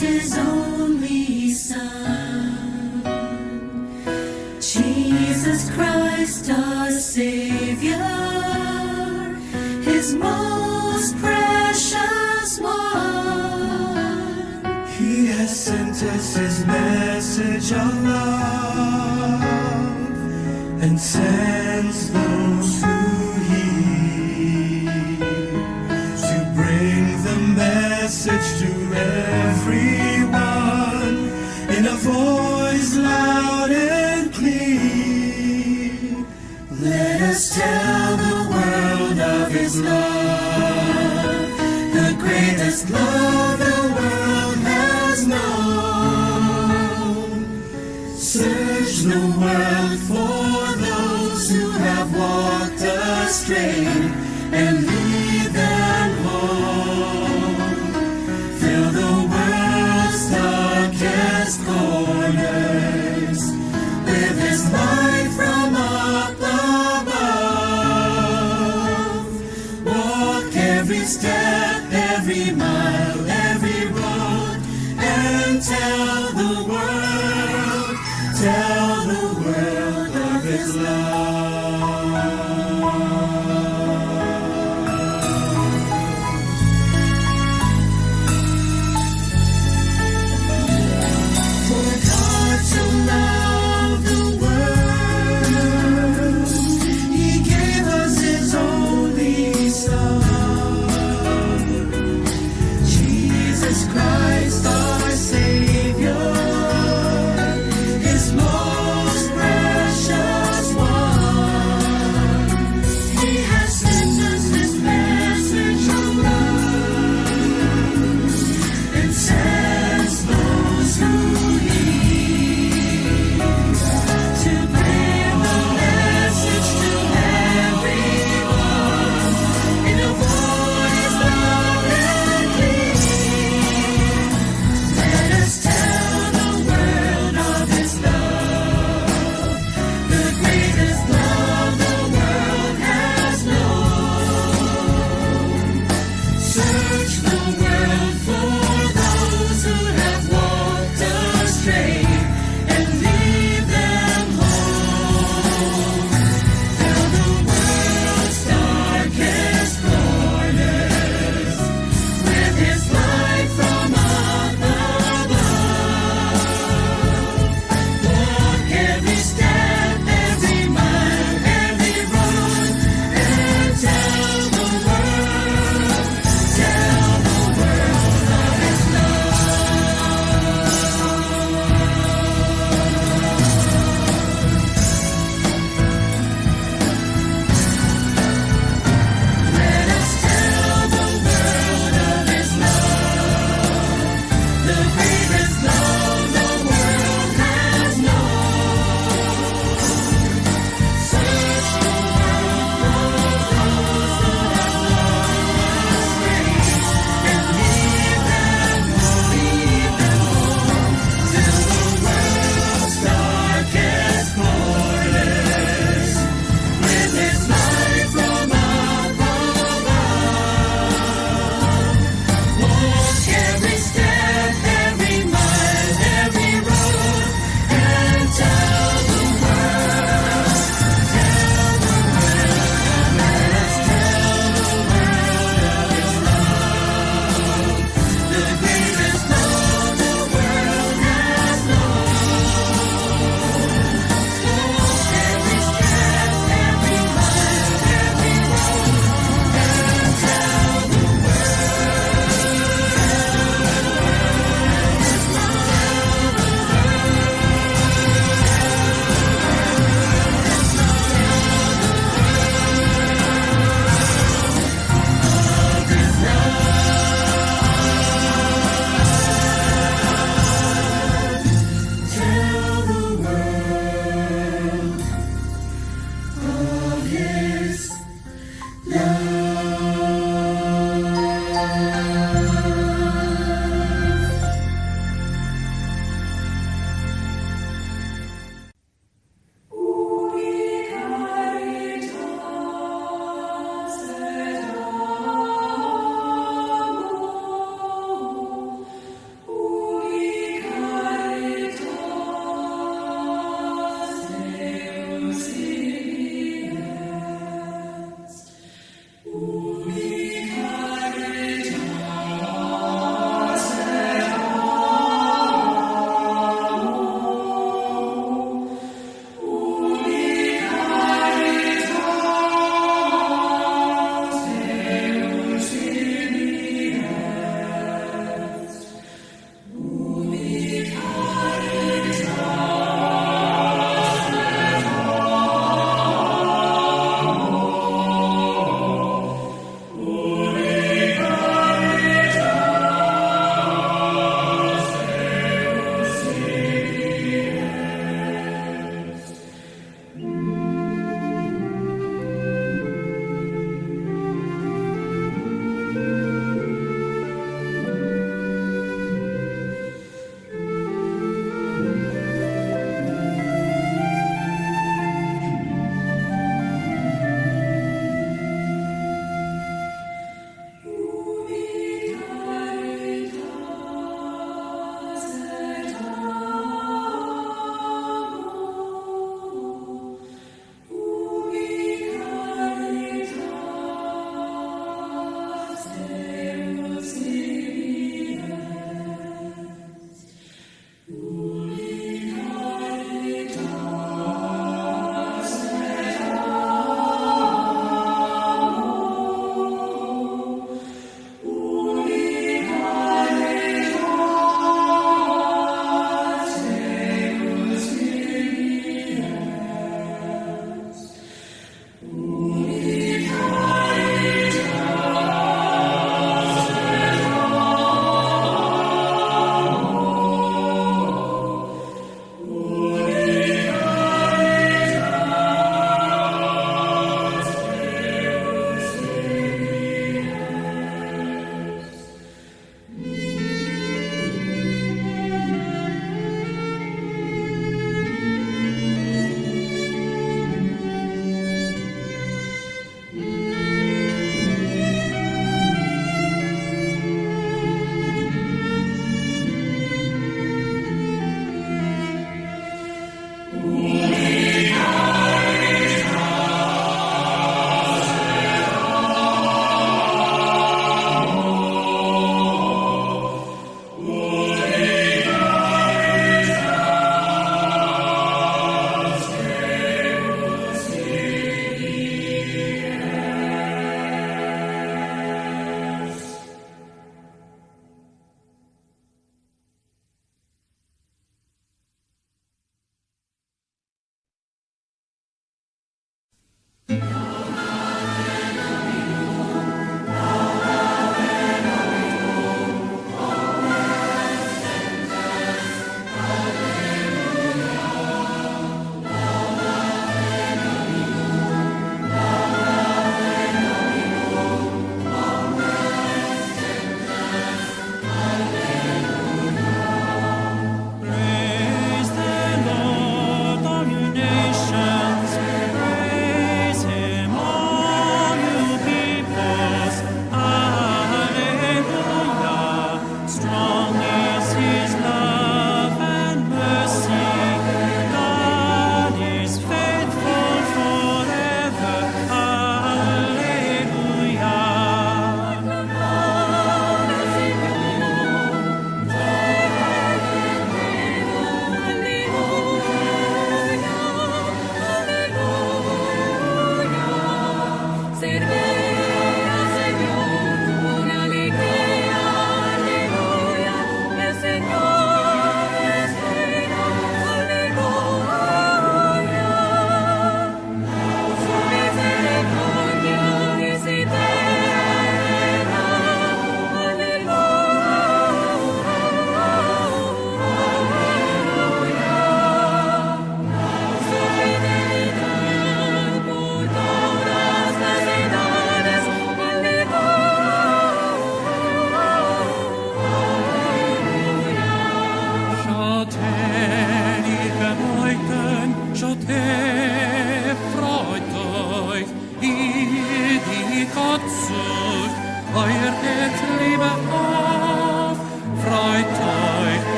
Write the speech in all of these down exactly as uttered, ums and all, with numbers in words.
His only Son, Jesus Christ our Savior, His most precious one. He has sent us His message of love and sends those who heed to bring the message to everyone in a voice loud and clear. Let us tell the world of His love, the greatest love the world has known. Search the world for those who have walked astray and lead them home. Fill the world's darkest corners with His light from up above. Walk every step, every mile, every road, and tell the world, tell the world of His love. For God so loved the world, He gave us His only Son, Jesus Christ our Savior, His most precious one.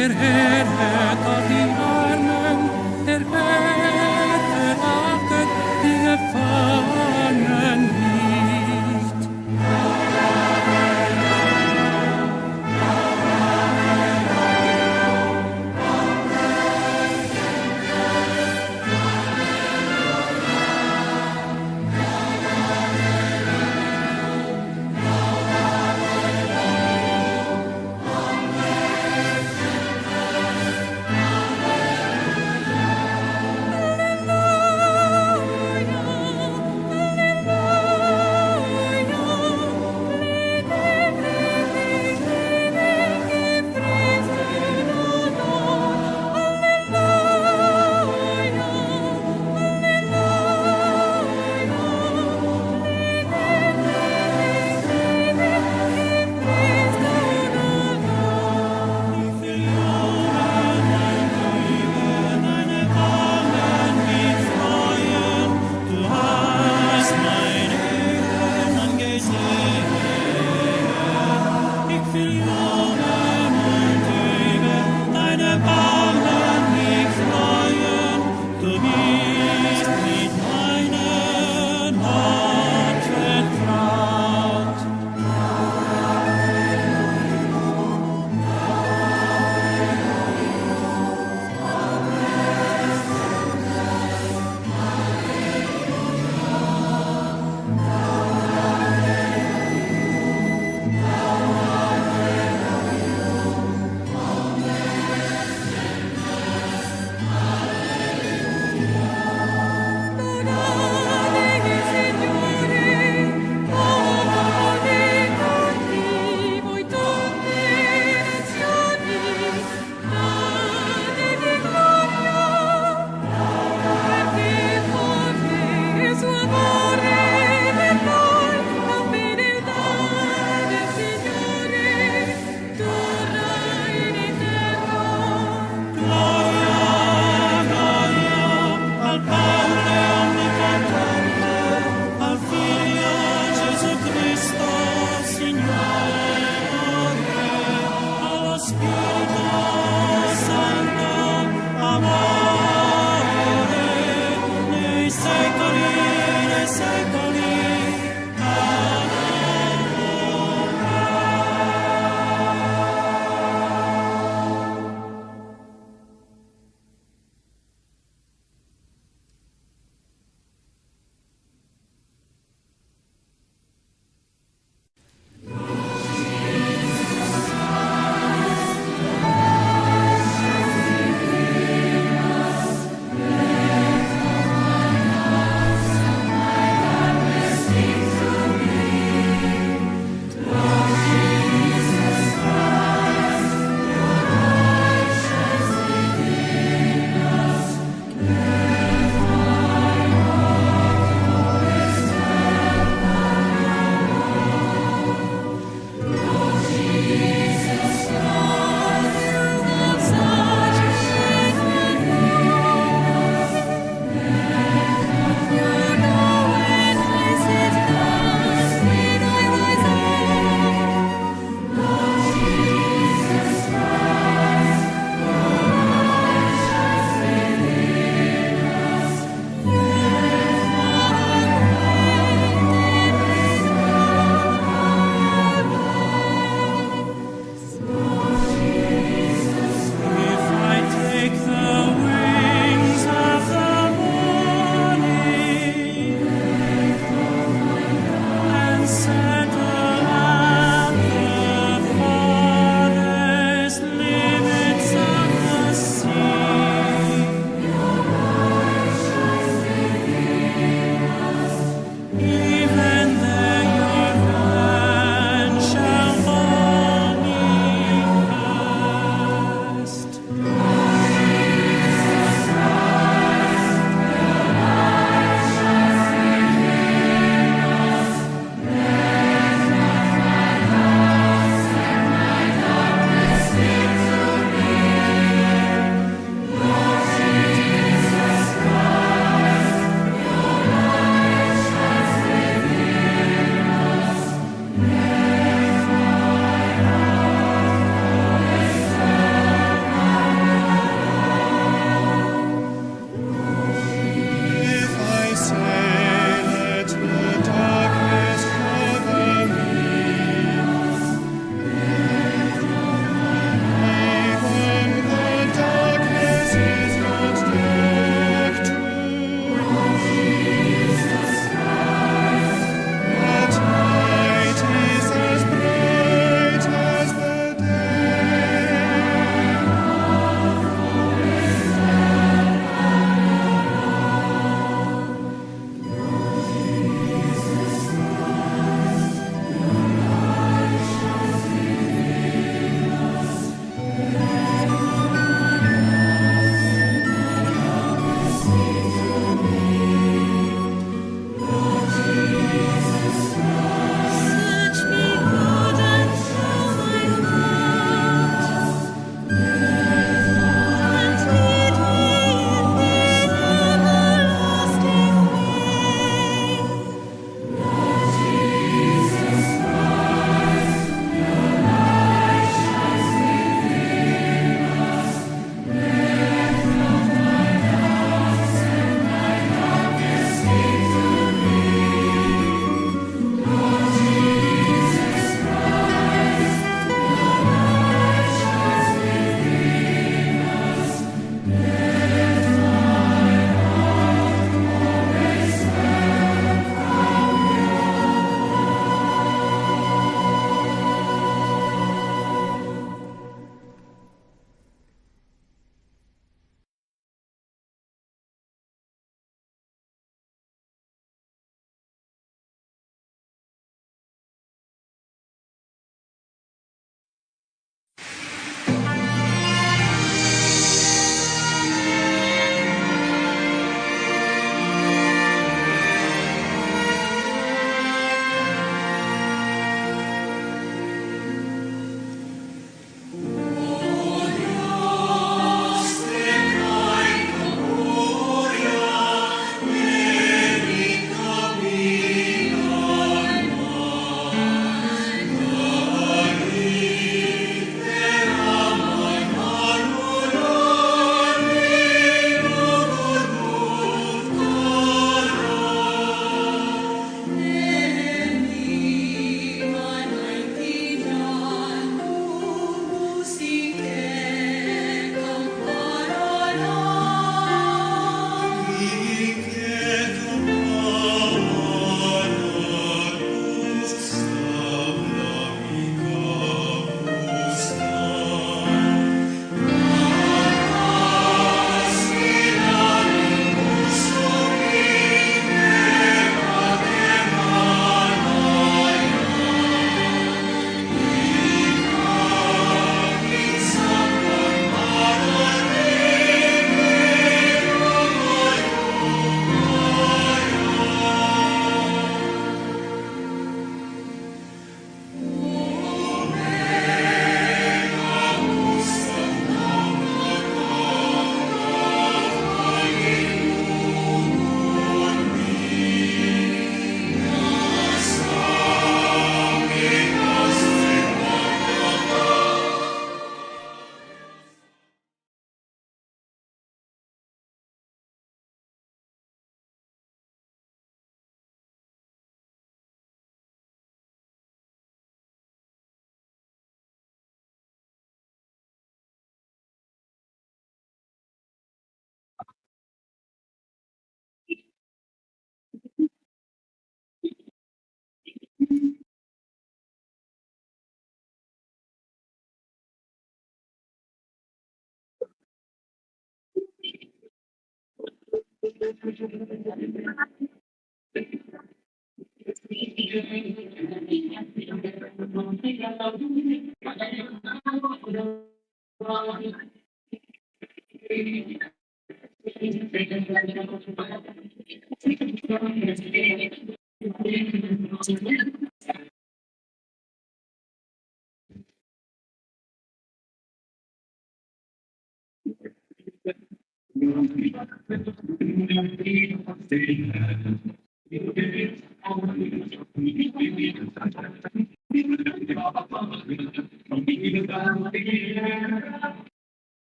Der Herr hört auf die Armen, der Herr verachtete die Gefangenen nicht. Ich will jubeln und über deine Banner mich freuen. Du bist mit meinem Gott vertraut.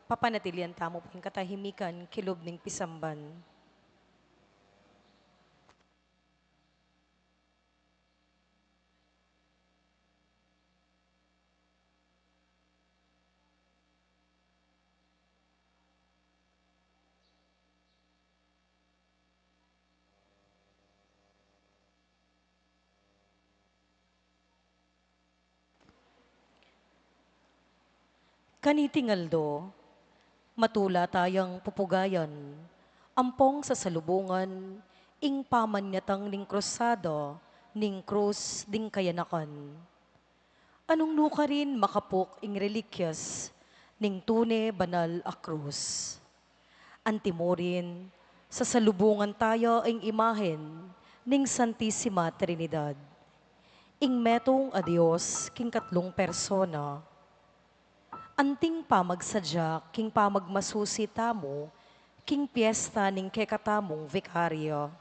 Papanatilian tamu pu ing katahimikan kilub ning pisamban. Kaniting aldo, matula tayang pupugayan ampong sasalubungan ing pamanyatang ning krusada ning krus ding kayanakan. Anung nukarin makapuk ing relikias ning tune banal a krus. Antimurin, sasalubungan taya ing imahen ning Santisima Trinidad, ing metung a Dios king katlung persona. Anting pamagsadya king pamagmasusi tamu king piesta ning kekatamung vikaryo.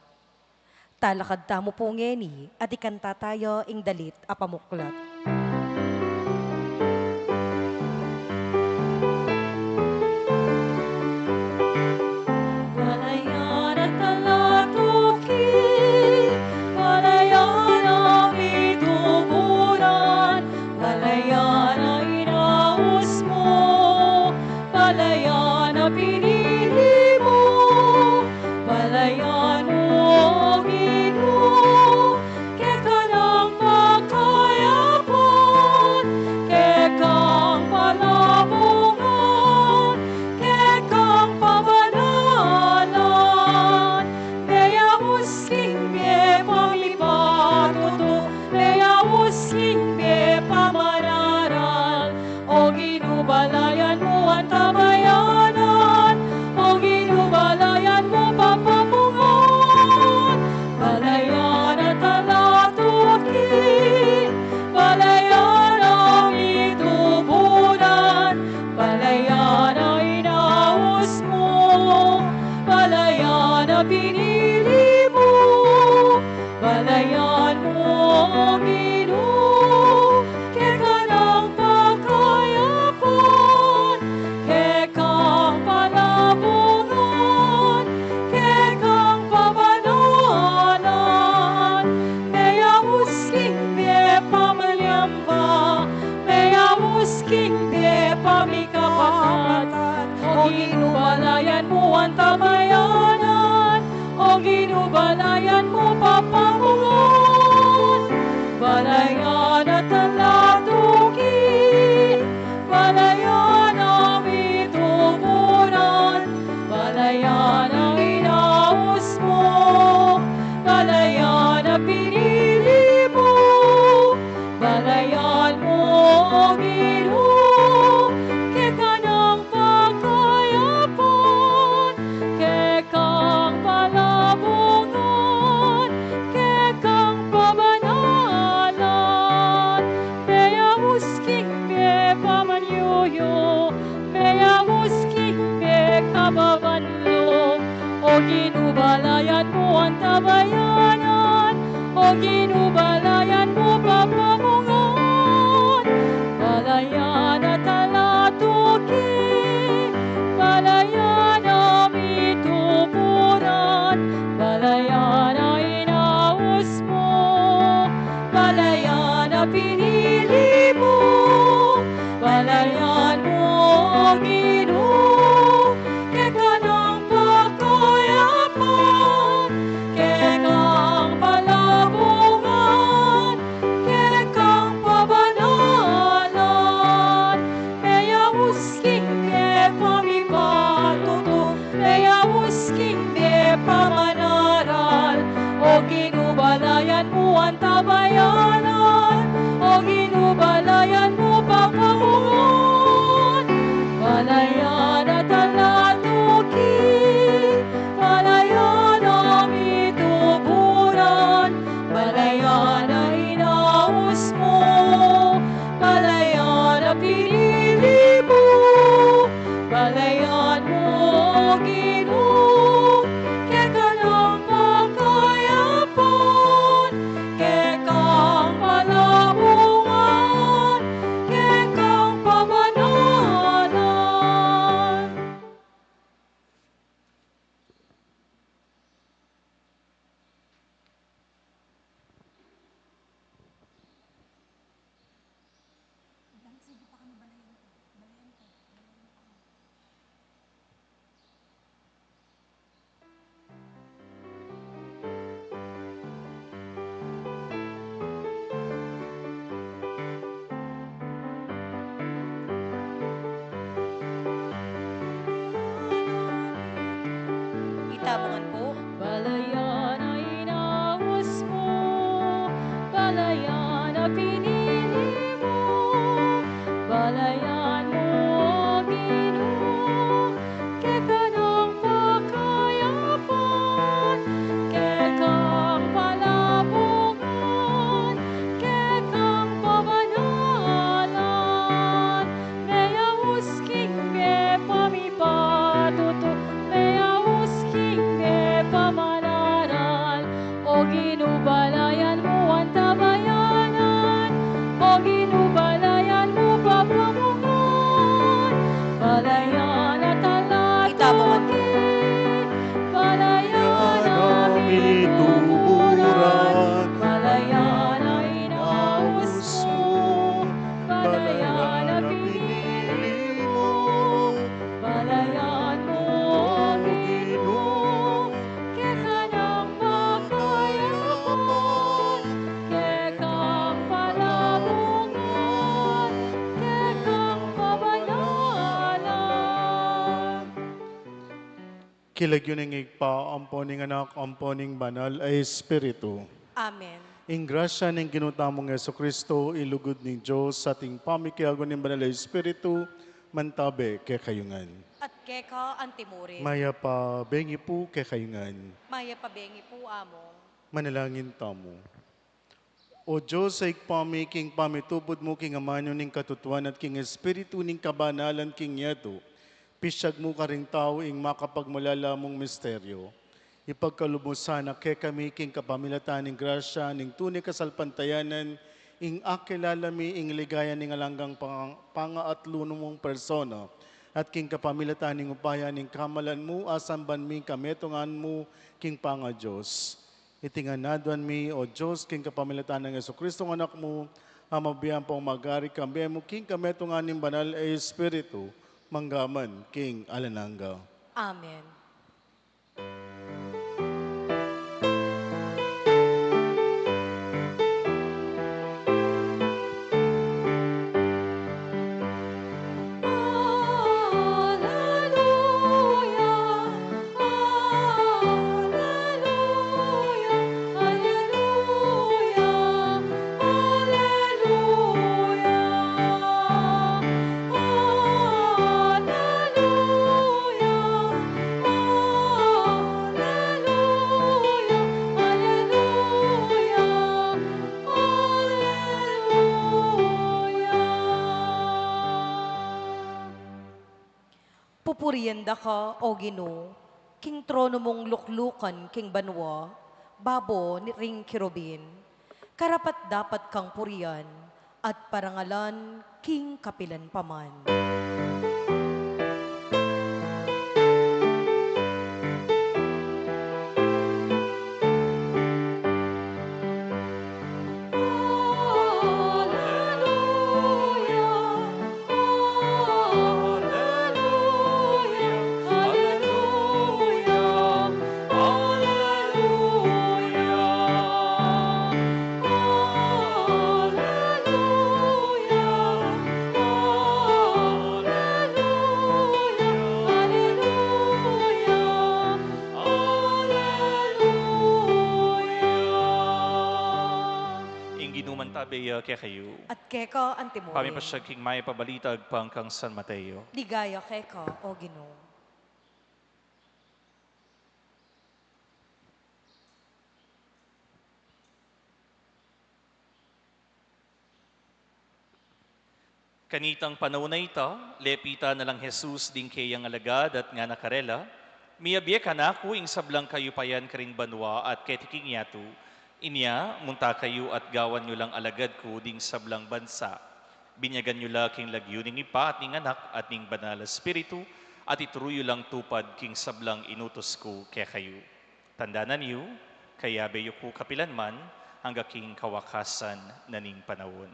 Talakad tamu pu ngeni at ikanta taya ing dalit a pamuklat. Balayan at talatuki, balayan a mituburan, balayan a inaus mu, balayan a pinili mu, balayan mu, O Ginu, keka nang pakayapan, kekang palabungan, kekang pabanalan, meyaus king pepamipatutu, meyaus king pepamanaral. O Ginu, balayan mu antabayanan, O Ginu, balayan mu papamungan, balayan a talatuki, balayan a mituburan, balayan a inaus mu, balayan a pinili mu, balayan mu, O Ginu, keka nang pakayapan, kekang palabungan, kekang pabanalan, meyaus king pepamanyamba, meyaus king pepamikapatad. O Ginu, balayan mu antabayanan, O Ginu, balayan mu papamungan, balayan a talatuki, balayan a mituburan, balayan a inaus mu, balayan a pinili mu, balayan mu, O Ginu, keka nang pakayapan, kekang palabungan, kekang pabanalan, meyaus king pepamanyuyu, meyaus king pekababanlung. O Ginu, balayan mu antabayanan, O Ginu, balayan mu papamungan, balayan a talatuki, balayan a mituburan, balayan a inaus mu, balayan a pinili mu, balayan mu, O Ginu, keka nang pakayapan, Tabungan pu. Balayan a inaus mu, balayan a pinili mu, balayan mu, O Ginu, keka nang pakayapan, keka nang palabungan, keka nang kabanalan, meyaus king mie pamipatutu, meyaus king mie pamanaral. O Ginu, balayan mu antabayanan, O Ginu, balayan mu papamungan, balayan a talatuki, balayan a mituburan, balayan a inaus mu, balayan a pinili mu, balayan mu, O Ginu, keka nang pakayapan, keka nang palabungan, keka nang kabanalan. King lagyu ning Ibpa, ampo ning Anak, ampo ning Banal a Espiritu. Amen. Ing grasya ning Ginu tamung Jesucristo, ing lugud ning Dios, at ing pamikiabe ning Banal a Espiritu, mantabe kekayu ngan. At keka antimurin. Mayap a bengi pu kekayu ngan. Mayap a bengi pu, Among. Manalangin tamu. O Dios a Ibpa mi, king pamitubud mu king amanu ning katutuan at king espiritu ning kabanalan king yatu, pisyag mu karing tau ing makapagmulala mung misteryu. Ipagkalub mu sana kekami king kapamilatan ning grasya ning tune kasalpantayanan, ing akilala mi ing ligaya ning alang anggang pang-, pangaatlu mung persona, at king kapamilatan ning upaya ning kamalan mu, asamban mi ing kametungan mu king pangaDios. Iti ngan aduan mi, O Dios, king kapamilatan nang Jesucristo a Anak mu, a mabibie ampong magari kambe mu king kametungan ning Banal a Espiritu, mangga man king alang angga. Amen. Pupurian da ka, O Ginu, king trono mung luklukan king banua, babo ni ring kerubin. Karapat-dapat kang purian at parangalan king kapilan pa man. Ing Ginu mantabe ya kekayu. At keka antimurin. Pamipasyag king mayap a balita agpang kang San Mateo. Ligaya keka, O Ginu. Kanitang panaun a ita, lepitan na lang Jesus ding keyang alagad at ngana karela, "Miyabie kanaku ing sablang kayupayan karing banua at keti king yatu. Inya, munta kayu at gawan yu lang alagad ku ding sablang bansa. Binyagan yu la king lagyu ning Ibpa at ning Anak at ning Banal a Espiritu, at ituru yu lang tupad king sablang inutus ku kekayu. Tandanan yu, kayabe yu ku kapilan man, angga king kawakasan na ning panaun."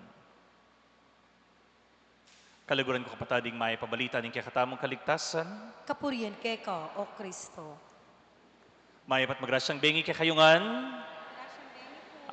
Kaluguran ku, kapatad, ing mayap a balita ning kekatamung kaligtasan. Kapurian keka, O Kristo. Mayap at magrasyang bengi kekayu ngan.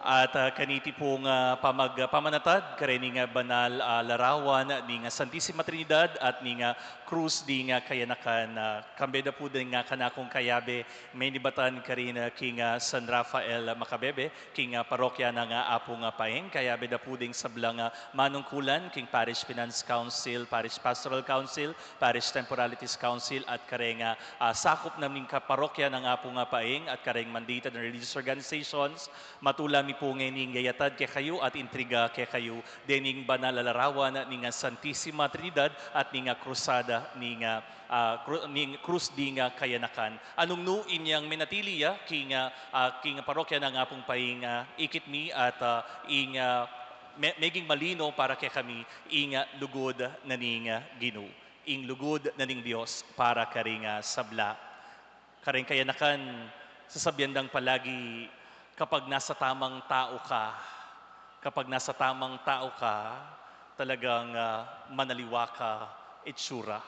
At, ah, kaniti pung, ah, pamag-, pamanatad, kareng, ah, banal, ah, larawan ning, ah, Santisima Trinidad at ning, ah, krus ding, ah, kayanakan, ah, kambe da pu ding, ah, kanakung kayabe, menibatan karin, ah, king, ah, San Rafael, ah, Macabebe, king, ah, parokya nang, ah, Apung, ah, Paeng, kayabe da pu ding sablang, ah, manungkulan, king Parish Finance Council, Parish Pastoral Council, Parish Temporalities Council, at kareng, ah, ah, sakup na ning kaparokya nang Apung, ah, Paeng, at kareng mandated and religious organizations, Matula mi pu ngening yayatad kekayu at intriga kekayu dening banal a larawan ning Santisima Trinidad at ning krusada ning, ah, kru-, ning krus ding kayanakan. Nung nu inyang menatili ya king, ah, ah, king parokya nang Apung Paeng, ah, ikit mi at, ah, ing, ah, me-, meging malino para kekami ing, ah, lugud na ning, ah, Ginu, ing lugud na ning Dios para karing, ah, sabla. Kareng kayanakan, sasabian dang palagi, kapag nasa tamang tau ka, kapag nasa tamang tau ka, talagang, ah, manaliwa ka itsura.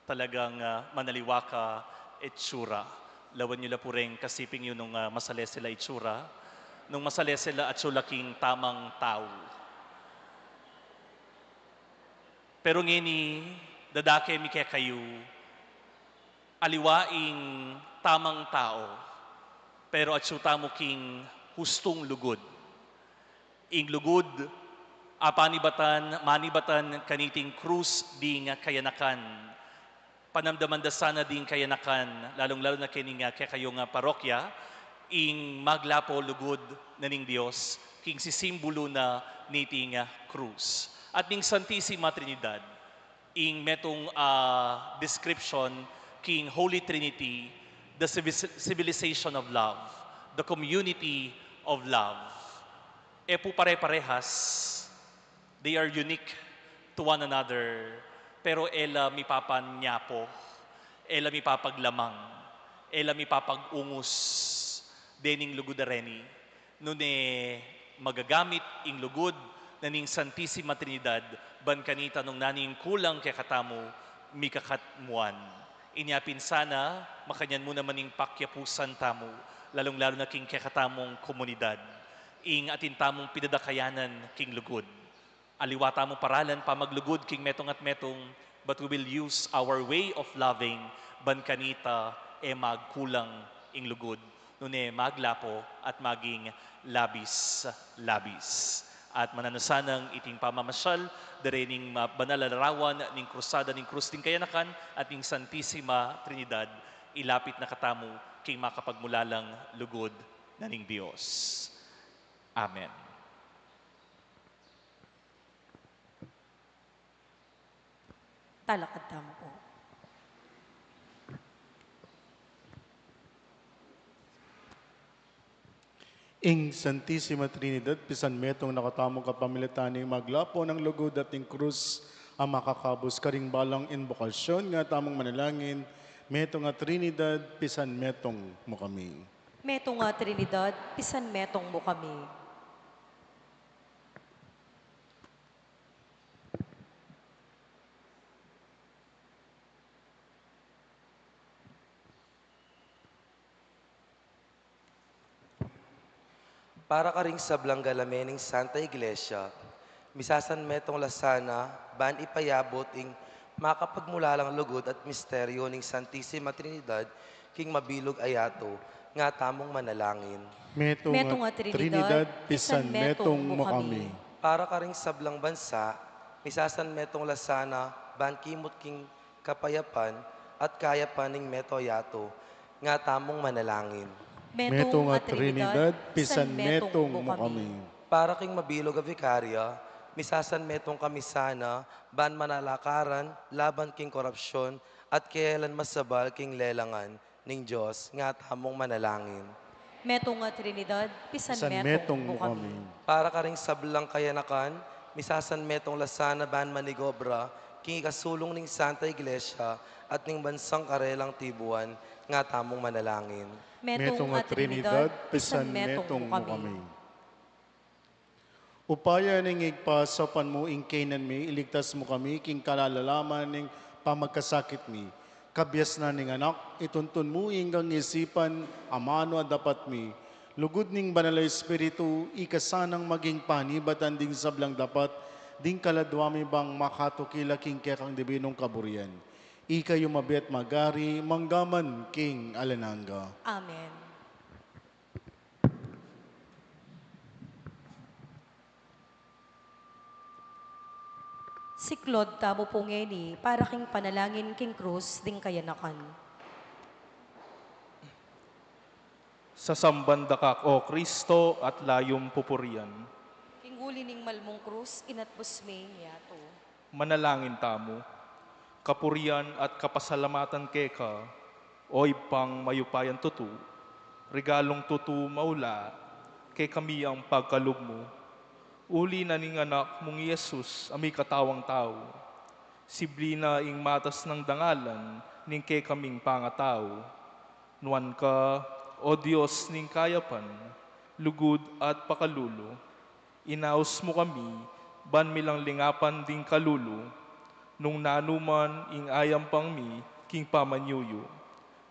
Talagang, ah, manaliwa ka itsura. Lawan yu la pu reng kasiping yu nung, ah, masalese la itsura. Nung masalese la, atsu la king tamang tau. Pero ngeni, dadake mi kekayu, aliwa ing tamang tau, pero atsu tamu king hustung lugud. Ing lugud a panibatan, manibatan kaniting krus ding kayanakan. Panamdaman da sana ding kayanakan, lalung-lalu na kening, ah, kekayung parokya, ing maglapo lugud na ning Dios, king sisimbulu na niting, ah, krus. At ning Santisima Trinidad, ing metung, ah, description king Holy Trinity, the civis-, civilization of love, the community of love. E pu pare-parehas, they are unique to one another, pero e la mipapanyapo, e la mipapaglamang, e la mipapag-ungus dening lugud a reni. Nune magagamit ing lugud na ning Santisima Trinidad, ban kanita nung nanu ing kulang kekatamu, mikakatmuan. Inya pin sana, makanyan mu naman ing pakyapusan tamu, lalung-lalu na king kekatamung komunidad. Ing atin tamung pidadakayanan king lugud. Aliwa tamung paralan pamaglugud king metung at metung, but we will use our way of loving, ban kanita e magkulang ing lugud, nune maglapo at maging labis-labis. At mananu sanang iting pamamasyal, da rening ma-, banal a larawan ning krusada ning krus ding kayanakan at ning Santisima Trinidad, ilapit na katamu king makapagmulalang lugud na ning Dios. Amen. Talakad tamu pu. Ing Santisima Trinidad, pisan metung na katamu kapamilatan ning maglapo nang lugud at ning krus a makakabus. Karing balang inbokasyon, nga tamung manalangin, metung a Trinidad, pisan metung mu kami. Metung a Trinidad, pisan metung mu kami. Para karing sablang galamen ning Santa Iglesia, misasan metung la sana ban ipayabut ing makapagmulalang lugud at misteryo ning Santisima Trinidad king mabilug a yatu, nga tamung manalangin. Metung a Trinidad, pisan metung mu kami. Para karing sablang bansa, misasan metung la sana ban kimut king kapayapan at kayapan ning meto yatu, nga tamung manalangin. Metung a Trinidad, pisan metung mu kami. Para king mabilug a Vicaria, misasan metung kami sana ban manalakaran laban king korapsyon at kayalan masabal king lelangan ning Dios, nga tamung manalangin. Metung a Trinidad, pisan metung mu kami. Para karing sablang kayanakan, misasan metung la sana ban manigobra king ikasulung ning Santa Iglesia at ning bansang karelang tibuan, nga tamung manalangin. Metung a Trinidad, pisan metung mu kami. Upaya ning Ibpa, saupan mu ing kaynan mi, iligtas mu kami king kalalalaman ning pamagkasakit mi. Kabiasnan ning Anak, ituntun mu ing kangisipan amanu a dapat mi, Lugud ning Banal a Espiritu, ika sanang maging panibatan ding sablang dapat ding kaladwa mi bang makatukila king kekang dibinung kaburian. Ika yu mabie at magari, mangga man king alang angga. Amen. Siklaud tamu pu ngeni para king panalangin king krus ding kayanakan. Sasamban da ka, O Kristo, at la yung pupurian. King uli ning mal mung krus, inatbus me ing yatu. Manalangin tamu. Kapurian at kapasalamatan keka, O Ibpang mayupayang tutu, regalung tutu maula, kekami ing pagkalub mu. Uli na ning Anak mung i Jesus a mikatawang tau, sibli na ing matas nang dangalan ning kekaming pangatau. Nuan ka, O Dios ning kayapan, lugud at pakalulu, inaus mu kami, ban mi lang lingapan ding kalulu, nung nanu man ing ayampang mi king pamanyuyu.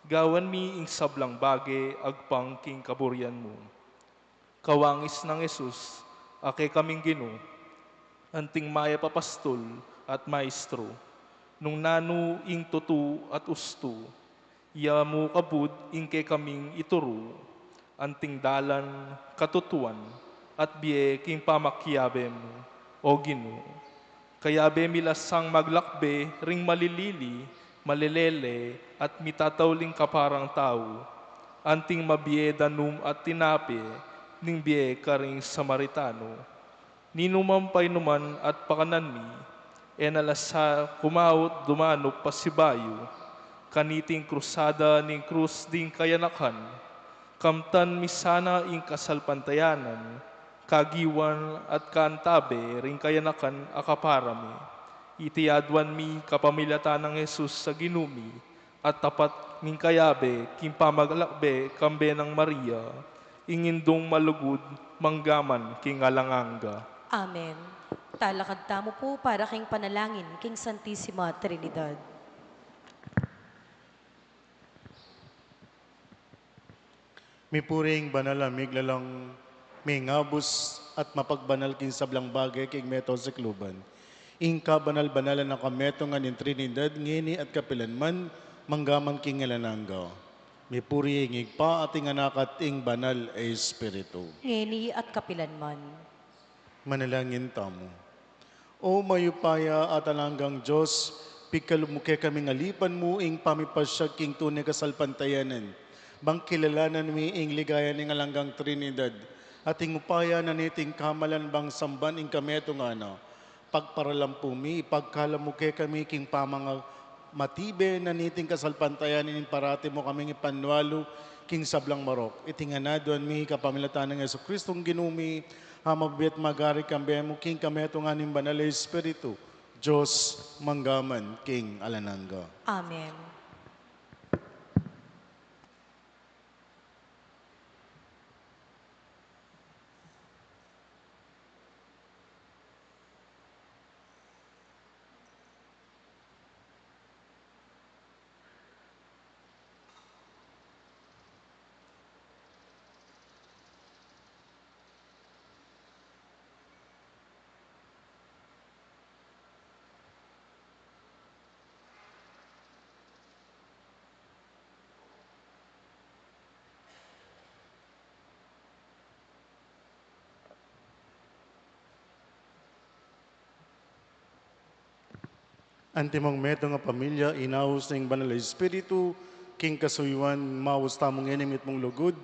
Gawan mi ing sablang bage agpang king kaburian mu. Kawangis nang Jesus, a kekaming Ginu, anting mayap a pastul at maestro, nung nanu ing tutu at ustu, ya mu kabud ing kekaming ituru, anting dalan, katutuan, at bie king pamakiabe mu, O Ginu. Kayabe mi la sang maglakbe ring malilili, malelele, at mitatauling kaparang tau, anting mabie danum at tinape ning bie karing Samaritano. Ninuman painuman at pakanan mi, e na la sa kumaut dumanup pasibayu, kaniting krusada ning krus ding kayanakan, kamtan mi sana ing kasalpantayanan, kagiwan at kaantabe ring kayanakan a kapara mi. Iti aduan mi kapamilatan nang Jesus a Ginu mi, at tapat ming kayabe king pamaglakbe kambe nang Maria, ing Indung malugud, mangga man king alang angga. Amen. Talakad tamu pu para king panalangin king Santisima Trinidad. Mipuri ing banal a miglalang, mengabus at mapagbanal king sablang bage king meto sikluban, ing kabanal-banalan a kametungan ning Trinidad, ngeni at kapilan man, mangga man king alang angga. Mipuri ing Ibpa at ing Anak at ing Banal a Espiritu. Ngeni at kapilan man. Manalangin tamu. O mayupaya at alang anggang Dios, pikalub mu kekaming alipan mu ing pamipasyag king tune kasalpantayanan, bang kilalanan mi ing ligaya ning alang anggang Trinidad, at ing upaya na niting kamalan bang samban ing kametungan na. Pagparalan pu mi, ipagkalub mu kekami king pamanga matibe na niting kasalpantayanan, ing parati mu kaming ipanwalu king sablang marok. Iti ngan aduan mi kapamilatan nang Jesucristong Ginu mi, a mabibie at magari kambe mu king kametungan ning Banal a Espiritu, Dios, mangga man king alang angga. Amen. Antimong metung a pamilya, inaus ning Banal a Espiritu king kasuyuan, maus tamu ngeni mitmung lugud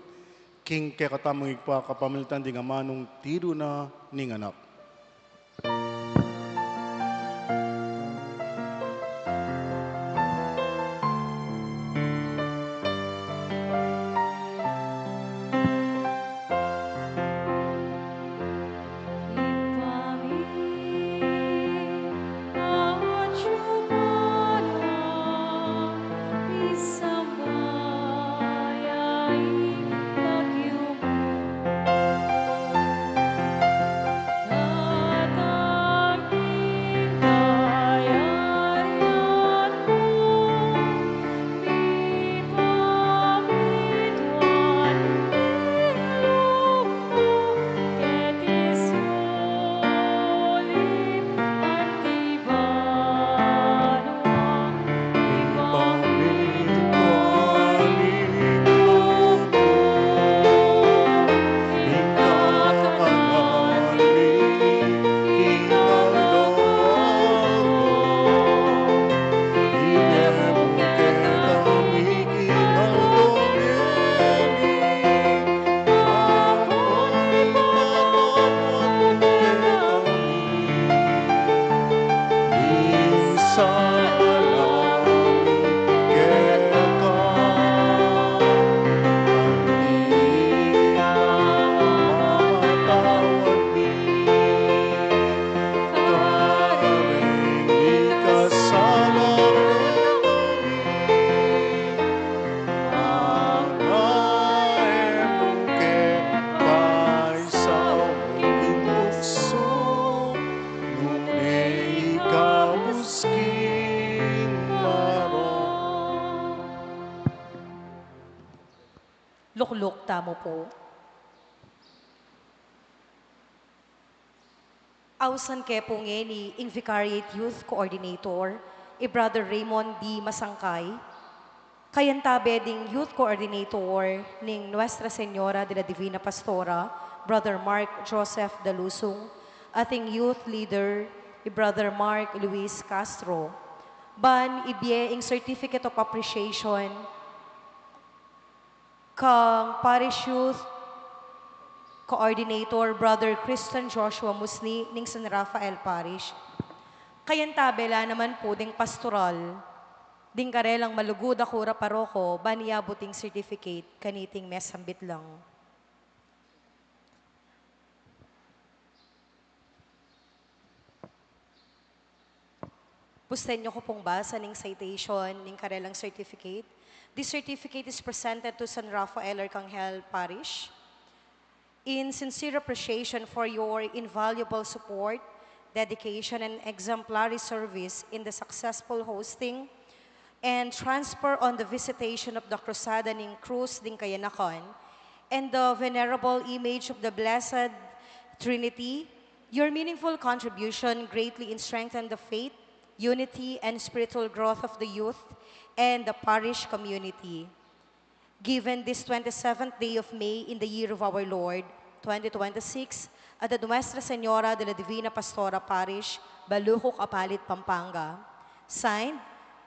king kekatamung Ibpa kapamilatan ding amanung tiru na ning Anak. Lukluk tamu pu. Ausan ke pu ngeni ing Vicariate Youth Coordinator, i Brother Raymond D. Masangkay, kayantabe ding Youth Coordinator ning Nuestra Señora de la Divina Pastora, Brother Mark Joseph Dalusung, at ing Youth Leader, i Brother Mark Luis Castro, ban ibie ing Certificate of Appreciation kang Parish Youth Coordinator, Brother Christian Joshua Musni, ning San Rafael Parish. Kayantabe la naman pu ding pastoral ding karelang malugud a kura paroko, ban iabut ing certificate kaniting mesambit lang. Pusten yu ku pung basa ning citation ning karelang certificate. This certificate is presented to San Rafael Arcangel Parish in sincere appreciation for your invaluable support, dedication, and exemplary service in the successful hosting and transfer on the visitation of the Cruzada ning Cruz ding Kayanakan and the venerable image of the Blessed Trinity. Your meaningful contribution greatly strengthened the faith, unity, and spiritual growth of the youth and the parish community. Given this twenty-seventh day of May in the year of our Lord, twenty twenty-six, at the Nuestra Señora de la Divina Pastora Parish, Balucuk, Apalit, Pampanga. Signed,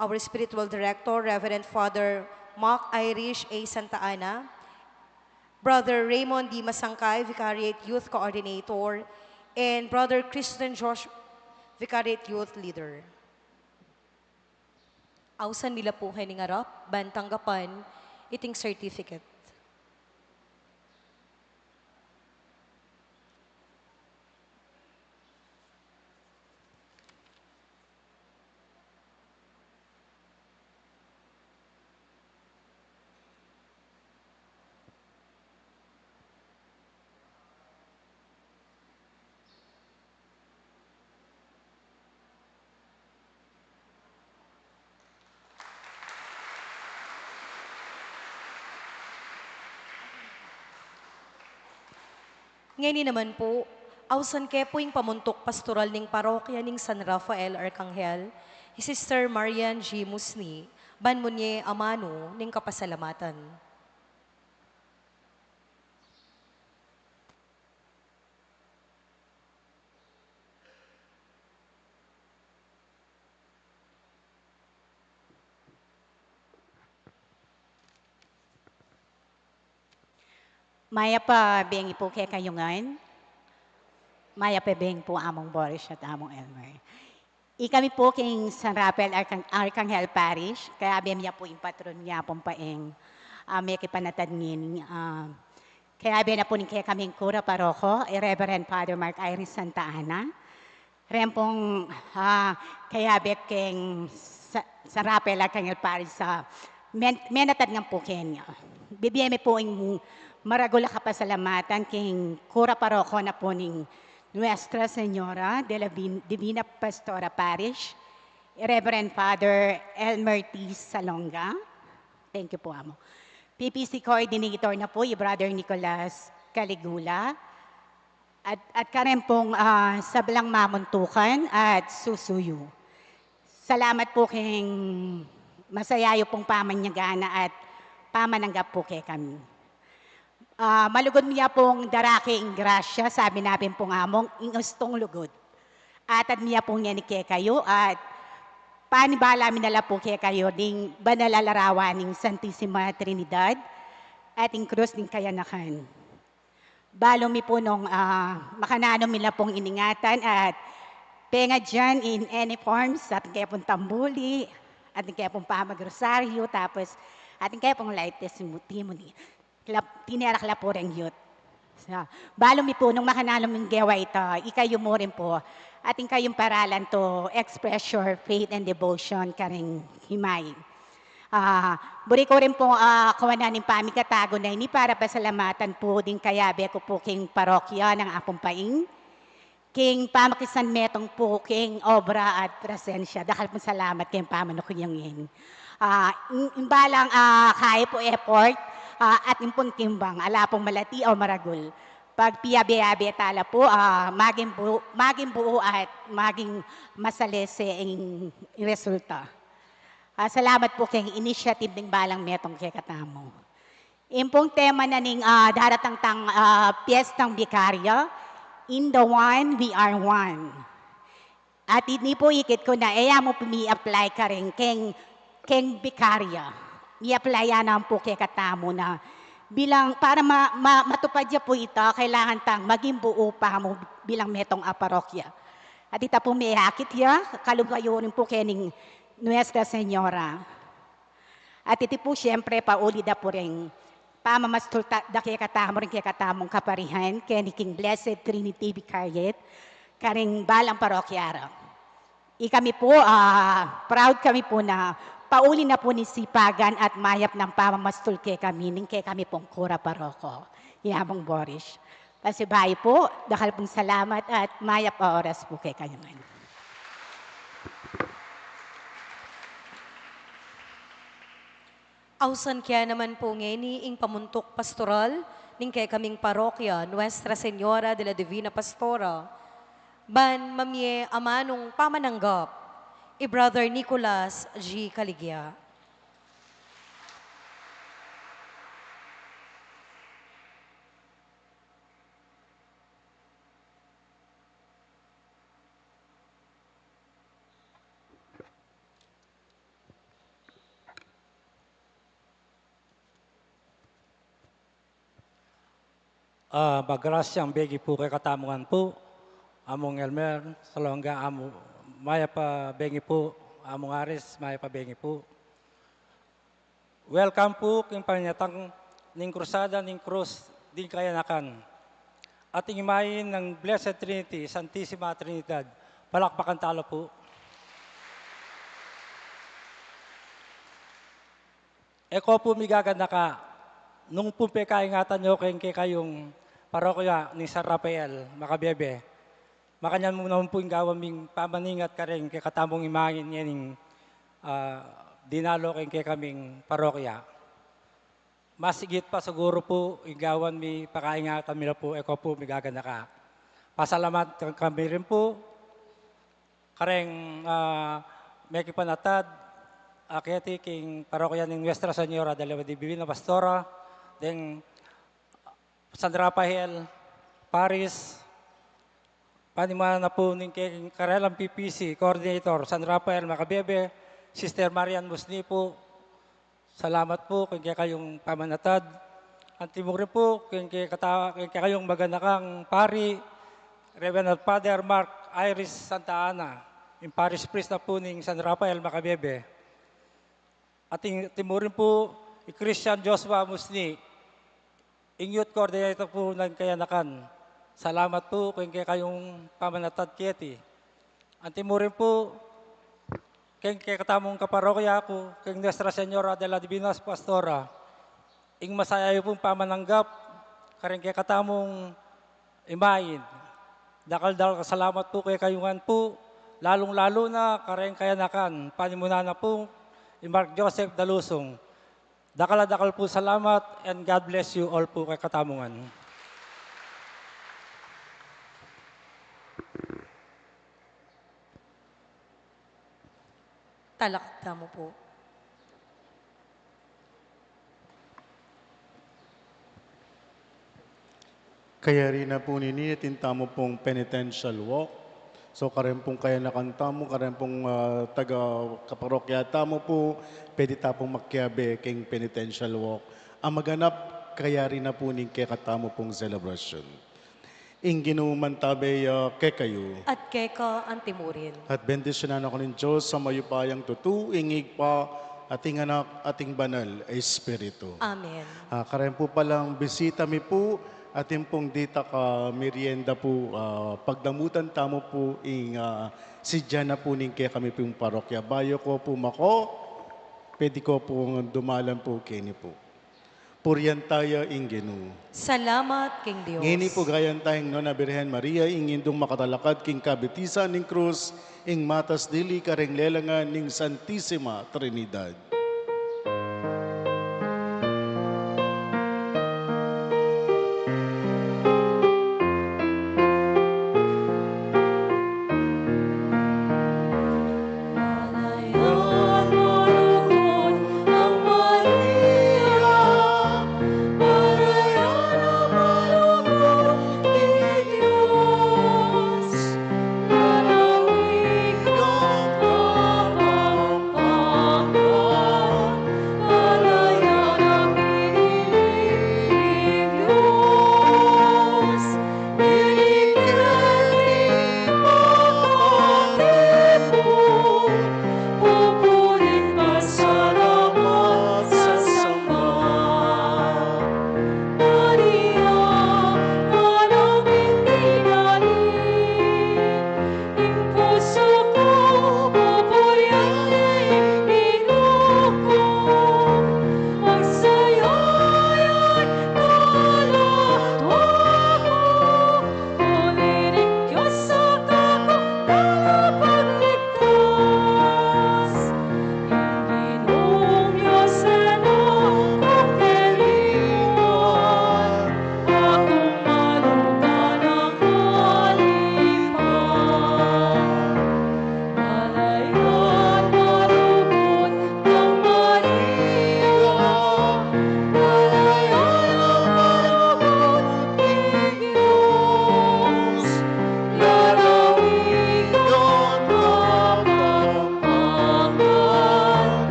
our spiritual director, Reverend Father Mark Irish A. Santa Ana, Brother Raymond D. Masangkay, Vicariate Youth Coordinator, and Brother Christian Josh, Vicariate Youth Leader. Ausan mi la pu keni ngarap ban tanggapan iting certificate. Ngeni naman pu, ausan ke pu ing pamuntuk pastoral ning parokya ning San Rafael Arcangel, i Sister Marian G. Musni, ban munye amanu ning kapasalamatan. Mayap a bengi pu kekayu ngan. Mayap a bengi pu Among Boris at Among Elmer. Ikami pu king San Rafael Arcang-, Arcangel Parish, kayabe mi ya pu ing patron mi ya pung paeng, ah, mekipanatad ngeni, ah, kayabe na pu ning kekaming kura paroko, i Reverend Father Mark Irene Santa Ana. Ren pung, ah, kayabe king Sa-, San Rafael Arcangel Parish a men-, menatad ngan pu keni. Bibie mi pu ing maragul a kapasalamatan king kura paroko na pu ning Nuestra Señora de la Vin-, Divina Pastora Parish, Reverend Father Elmer T. Salonga. Thank you pu, Amo. P P C coordinator na pu, i Brother Nicolas Caligula. At, at karin pung, ah, sablang mamuntukan at susuyu. Salamat pu king masaya yu pung pamanyagana at pamananggap pu kekami. Ah, malugud mi ya pung darake ing grasya, sabi na pin pung Among, ing ustung lugud. Atad mi ya pu ngeni kekayu, at panibala mi na la pu kekayu ding banal a larawan ning Santisima Trinidad at ing krus ning kayanakan. Balu mi pu nung, ah, makananu mi la pung iningatan at pengadyan in any forms, atin kaya pung tambuli, atin kaya pung pamagrosaryu, tapos atin kaya pung life testimony. Klap-, tinera kla pu reng youth. Sa, balu mi pu nung makananu ming gewa ita, ikayu mu rin pu, atin kayung paralan to express your faith and devotion karing himai. Ah, buri ku rin pu, ah, kawanan ing pamikatago na ini para pasalamatan pu ding kayabe ku pu king parokya nang Apung Paing. King pamakisanmetung pu king obra at presensya. Dakal pung salamat king pamanukian ngeni. Ah, ing, ing balang, ah, kaya pu effort, Ah, at ing pung timbang, ala pung malati o maragul. Pagpiabe-abe tala pu, ah, maging bu-, maging buo at maging masalese ing resulta. Ah, salamat pu keng initiative ning balang metung kekatamu. Ing pung tema na ning, ah, daratang tang, ah, Piestang Bikarya, "In the One, We Are One." At ini pu ikit ku na, e ya mu pu mi-apply karin keng, keng bikarya. Mi-apply ya naman pu kekatamu na bilang, para ma-, ma-, matupad ya pu ita, kailangan tang maging buo pa mu bilang metung a parokya. At ita pu miyakit ya, kalugayu rin pu kening Nuestra Señora. At iti pu, siyempre, pauli da pu ring pamamastul ta-, da kekatamu ring kekatamung kaparihan, keni king Blessed Trinity Vicariate, karing balang parokya ra. Ikami pu, ah, proud kami pu na pauli na pu ning sipagan at mayap nang pamamastul kekami ning kekami pung kura paroko, i Among Boris. Pasibayu pu, dakal pung salamat at mayap a oras pu kekayu ngan. Ausan ke naman pu ngeni ing pamuntuk pastoral ning kekaming parokya Nuestra Señora de la Divina Pastora, ban mamie amanung pamananggap, i Brother Nicolas G. Caligia. Ah, magrasyang begi pu kekatamu ngan pu, Among Elmer Salonga, amu, mayap a bengi pu, Among Aris, mayap a bengi pu. Welcome pu king panyatang ning Krusada ning Krus ding Kayanakan at ing imahin ning Blessed Trinity, Santisima Trinidad. Palakpakan tala pu. E ko pu migaganaka nung pung pekaingatan yu keng kekayung parokya ning San Rafael Macabebe. Makanyan mu naman pu ing gawan ming pamaningat karing kekatamung imahin ngening, ah, dinalu keng kekaming parokya. Mas igit pa siguru pu ing gawan mi, pakaingatan mi la pu, e ko pu migaganaka. Pasalamatan kami rin pu kareng, ah, mekipanatad, ah, keti king parokya ning Nuestra Señora de la Divina Pastora deng San Rafael Parish, panimunan na pu ning ke-, karelang P P C Coordinator, San Rafael Macabebe, Sister Marian Musni pu. Salamat pu keng kekayung pamanatad. Anti mu rin pu keng kekata-, keng kekayung maganakang pari, Reverend Father Mark Iris Santa Ana, ing Parish Priest na pu ning San Rafael Macabebe. At ing-, anti mu rin pu i Christian Joshua Musni, ing youth coordinator pu ning Kayanakan. Salamat pu keng kekayung pamanatad keti. Anti mu rin pu keng kekatamung kaparokya ku, keng Nuestra Señora de la Divina Pastora, ing masaya yu pung pamananggap kareng kekatamung imahin. Dakal-dakal a salamat pu kekayu ngan pu, lalung-lalu na kareng Kayanakan, panimunan na pu i Mark Joseph Dalusung. Dakal a dakal pu salamat, and God bless you all pu kekatamu ngan. Talakad tamu pu. Kayari na pu nini, atin tamu pung penitential walk. So, kareng pung kayanakan tamu, kareng pung, ah, taga kaparokya tamu pu, pwede ta pung makiabe keng penitential walk. A maganap, kayari na pu ning kekatamu pung selebrasyon. Ing Ginu mantabe ya kekayu. At keka anti mu rin. At bendisyunan na kayu ning Dios a mayupayang tutu, ing Ibpa, at ing Anak, at ing Banal a Espiritu. Amen. Ah, kareng pu palang bisita mi pu, atin pung ditak a merienda pu, ah, pagdamutan tamu pu ing, ah, sidya na pu ning kekami pung parokya. Bayu ko pu mako, pwede ko pu dumalan pu keni pu. Purian taya ing Ginu. Salamat king Dios. Ngeni pu gayan taya ning Nuan a Birhen Maria, ing Indung makatalakad king kabitisan ning krus, ing matas dili kareng lelangan ning Santisima Trinidad.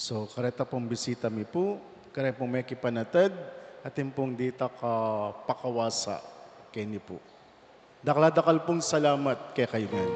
So, kareta pung bisita mi pu, kareta pung mekipanatad, atin pung ditak a pakawasa keni pu. Dakal a dakal pung salamat kekayu ngan.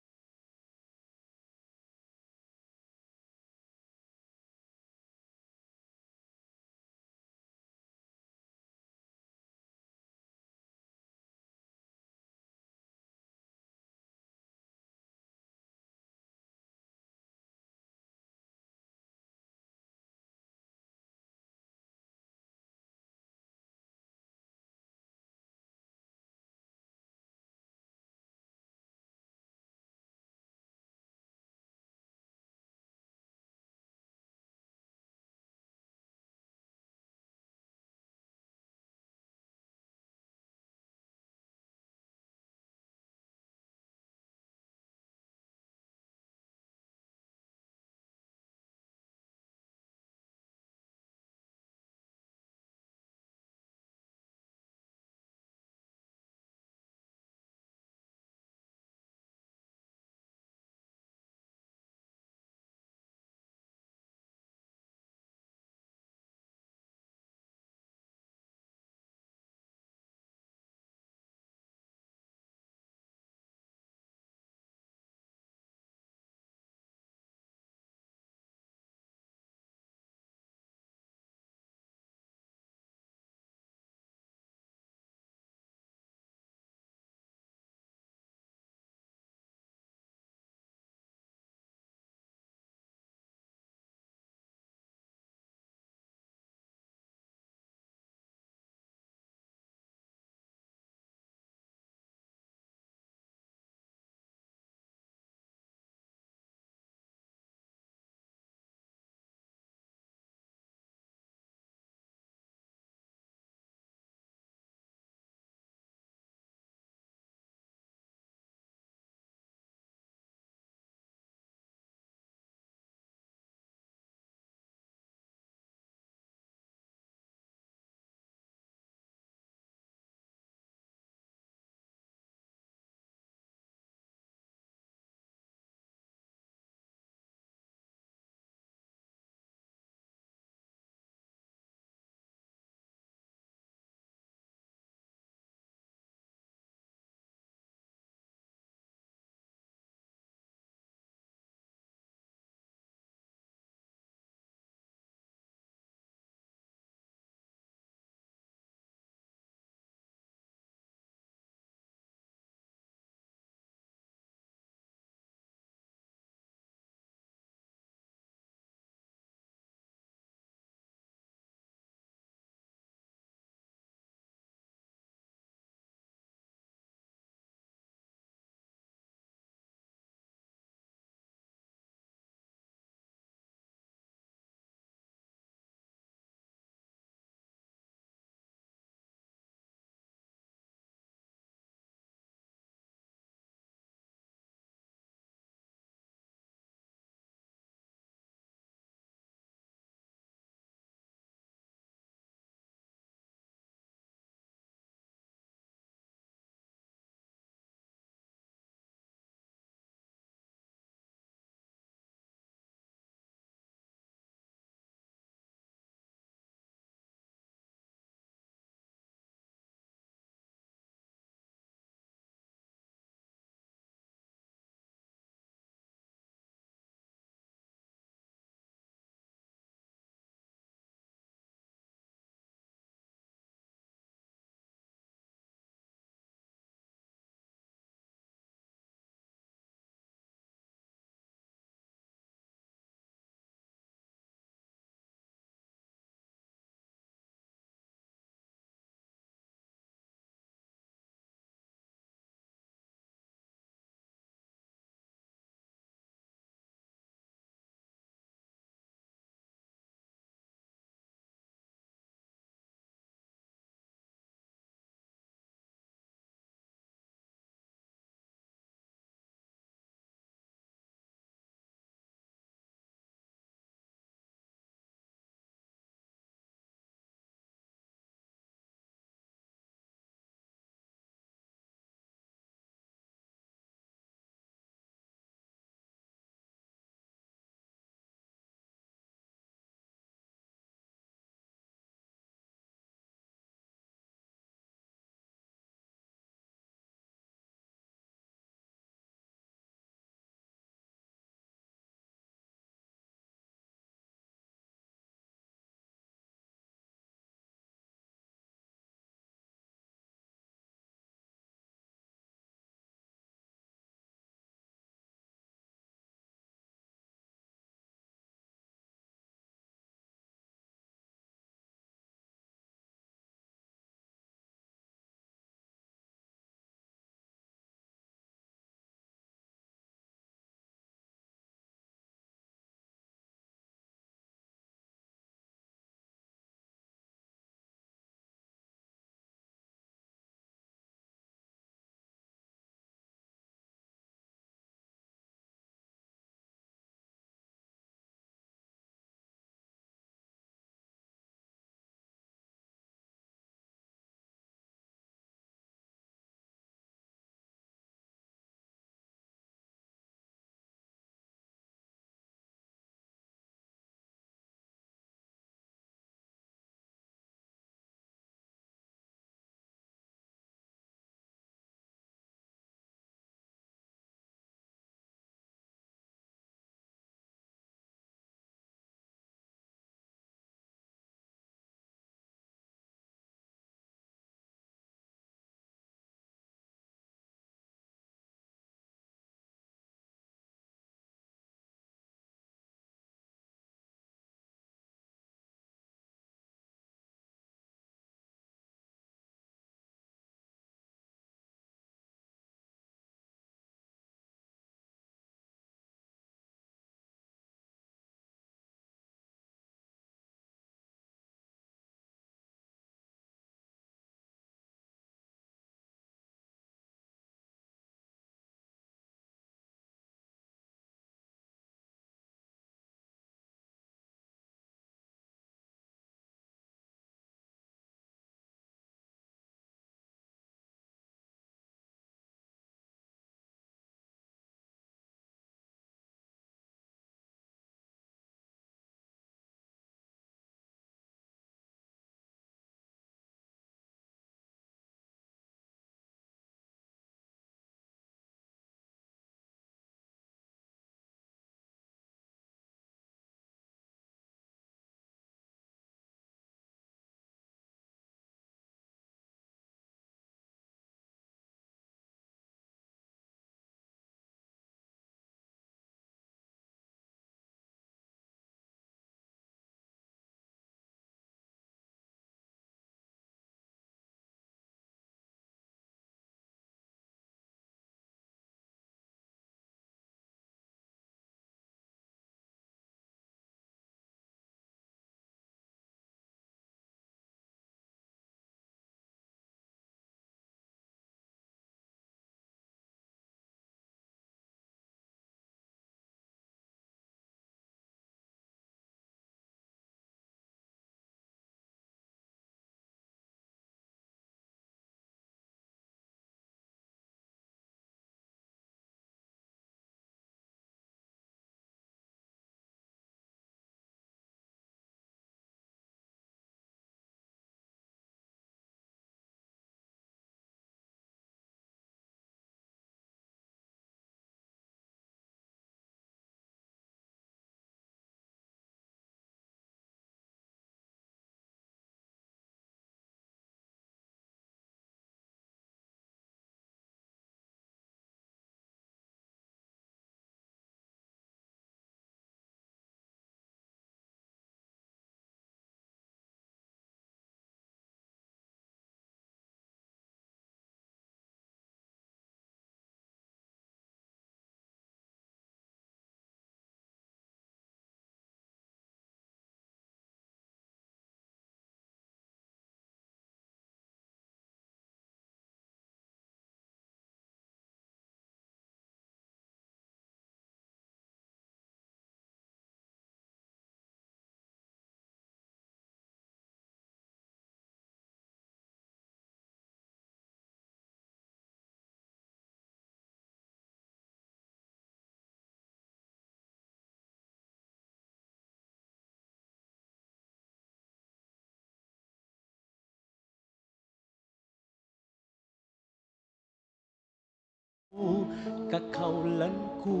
Kakaulan ku,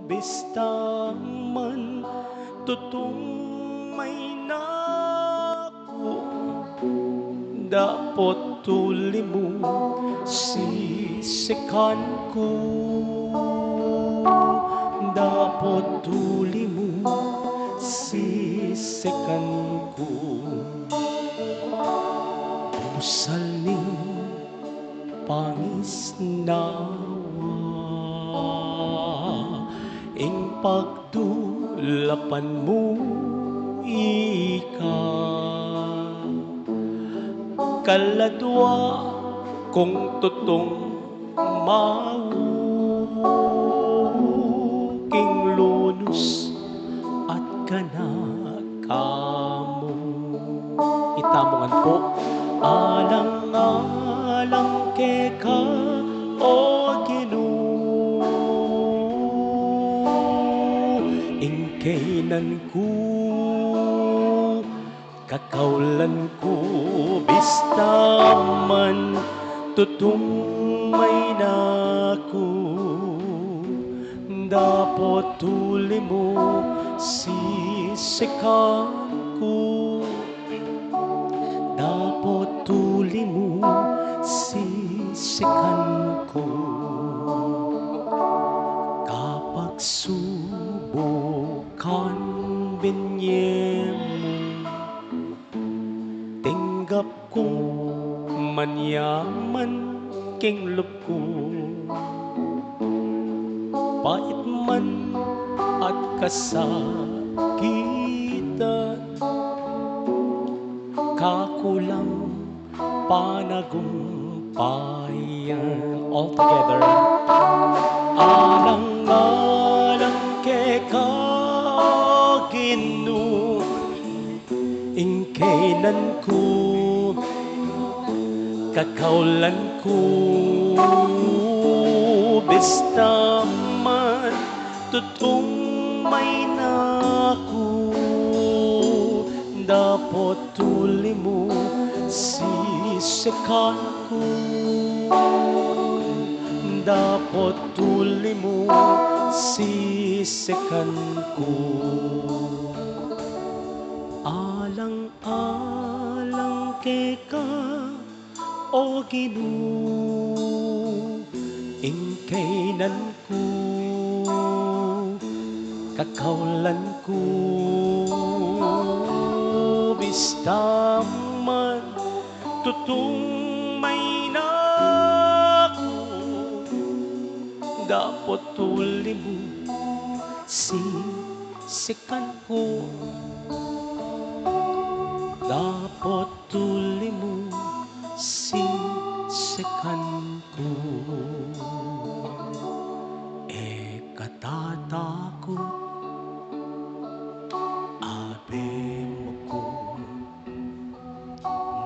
bista man tutung mayna ku, dapot tuli mu sisikan ku, dapot tuli mu sisikan ku. Busal ning pangisnawa, ing pagdulapan mu ika. Kaladua kung tutung mau king lunus at kanakamu. Itamu ngan pu. Alang-alang keka, O Ginu, ing kaynan ku, kakaulan ku, bista man tutung mayna ku, dapot tuli mu sisikan ku, dapot tuli mu sisikan ku. Kapagsubukan binye mu, tinggap ku, manyaman king lub ku, pait man at kasakitan, kakulang panagumpayan. All together. Alang-alang keka, Ginu, ing kaynan ku, kakaulan ku, bista man tutung mayna ku, dapot tuli mu sisikan ku, dapot tuli mu sisikan ku. Alang-alang keka, O Ginu, ing kaynan ku, kakaulan ku, bista man tutung mayna ku, dapot tuli mu sisikan ku, dapot tuli mu sisikan ku. E ka tatakut, abe mu ku,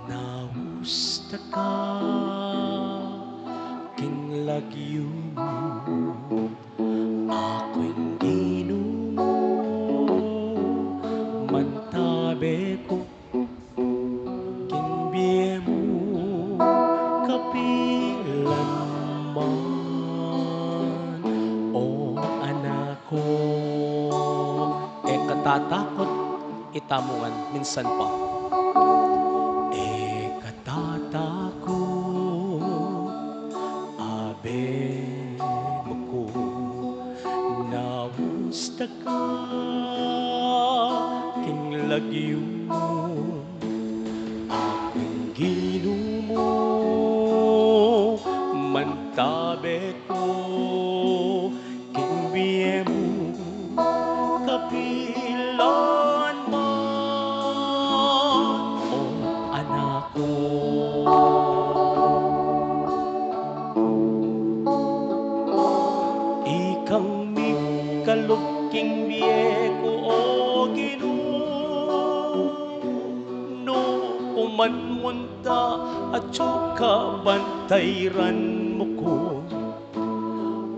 naus ta ka king lagyu mu. Aku ing Ginu mu, mantabe ku king bie mu kapilan man. O anak ku, e ka tatakut, itamu ngan minsan pa. E ka tatakut, abe mu ku, naus ta ka king lagyu mu. Aku ing Ginu mu, mantabe ku king bie mu kapilan man. O anak ku, ikang mikalub king bie ku, O Ginu, nu ku man munta atyu ka, bantayran mu ku.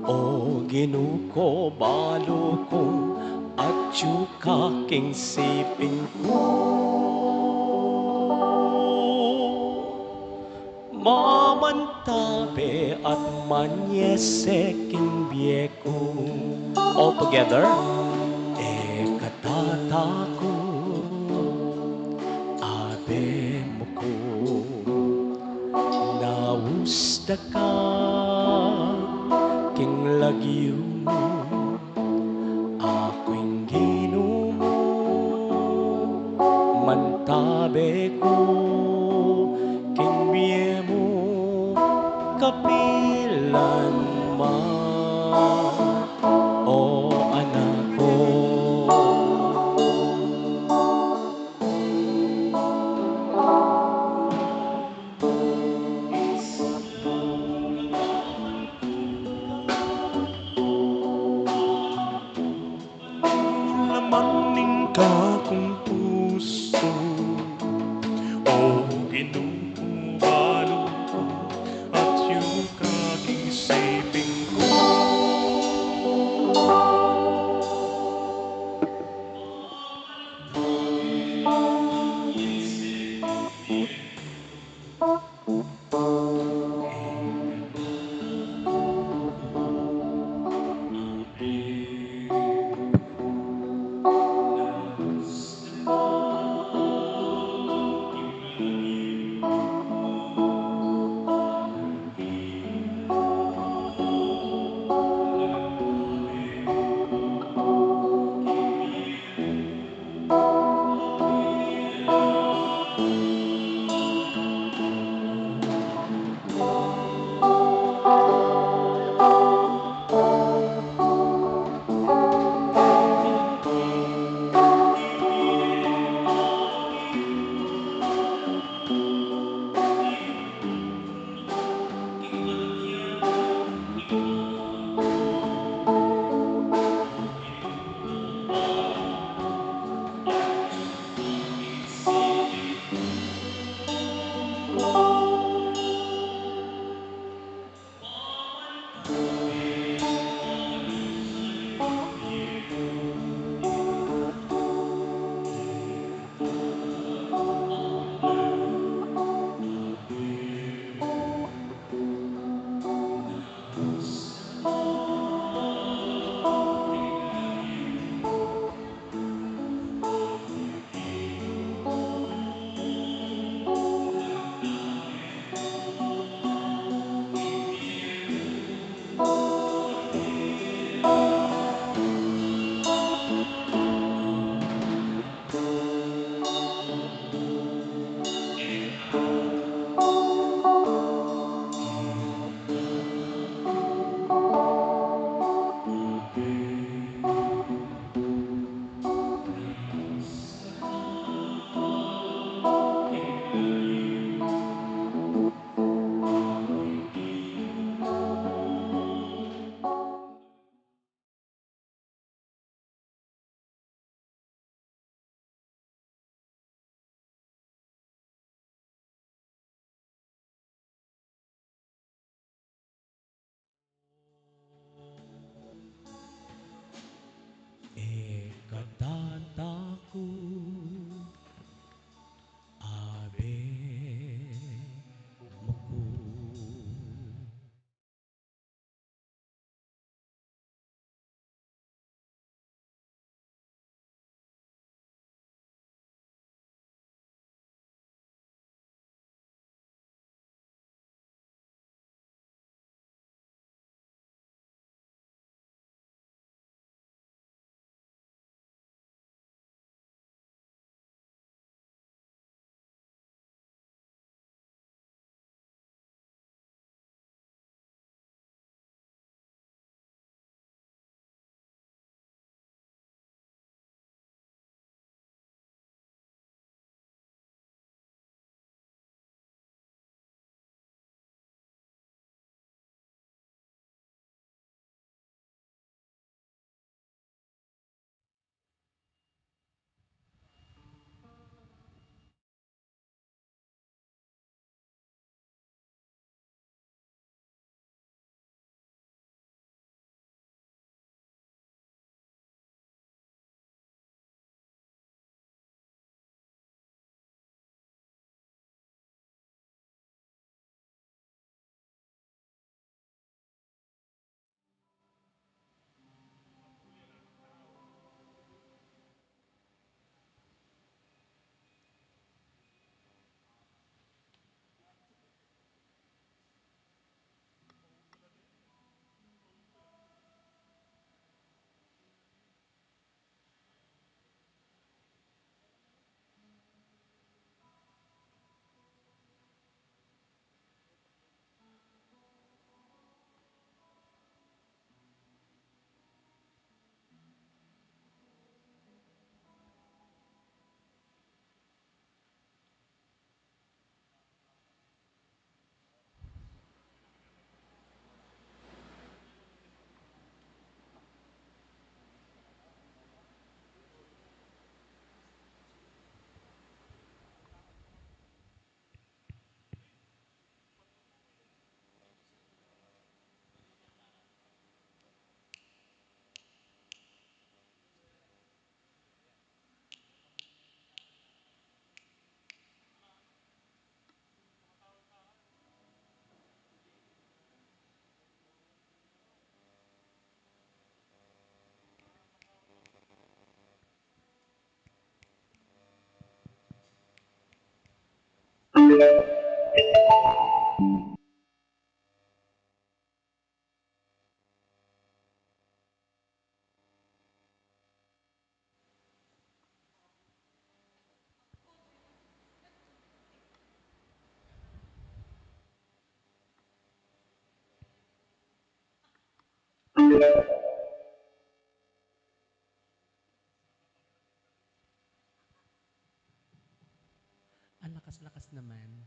O Ginu ku, balu kung atyu ka king siping ku. Mama Tabe at manyese king bie ku. All together. E katatakut, Ave mu ku, nausda ka king lagyu mu. Aku ing Ginu mu, mantabe ku king bie mu kapilan man, o anak ku. Laman ning kakung pusu, O Ginu, balu ku at yu ka king siping ku. Ang lakas-lakas naman.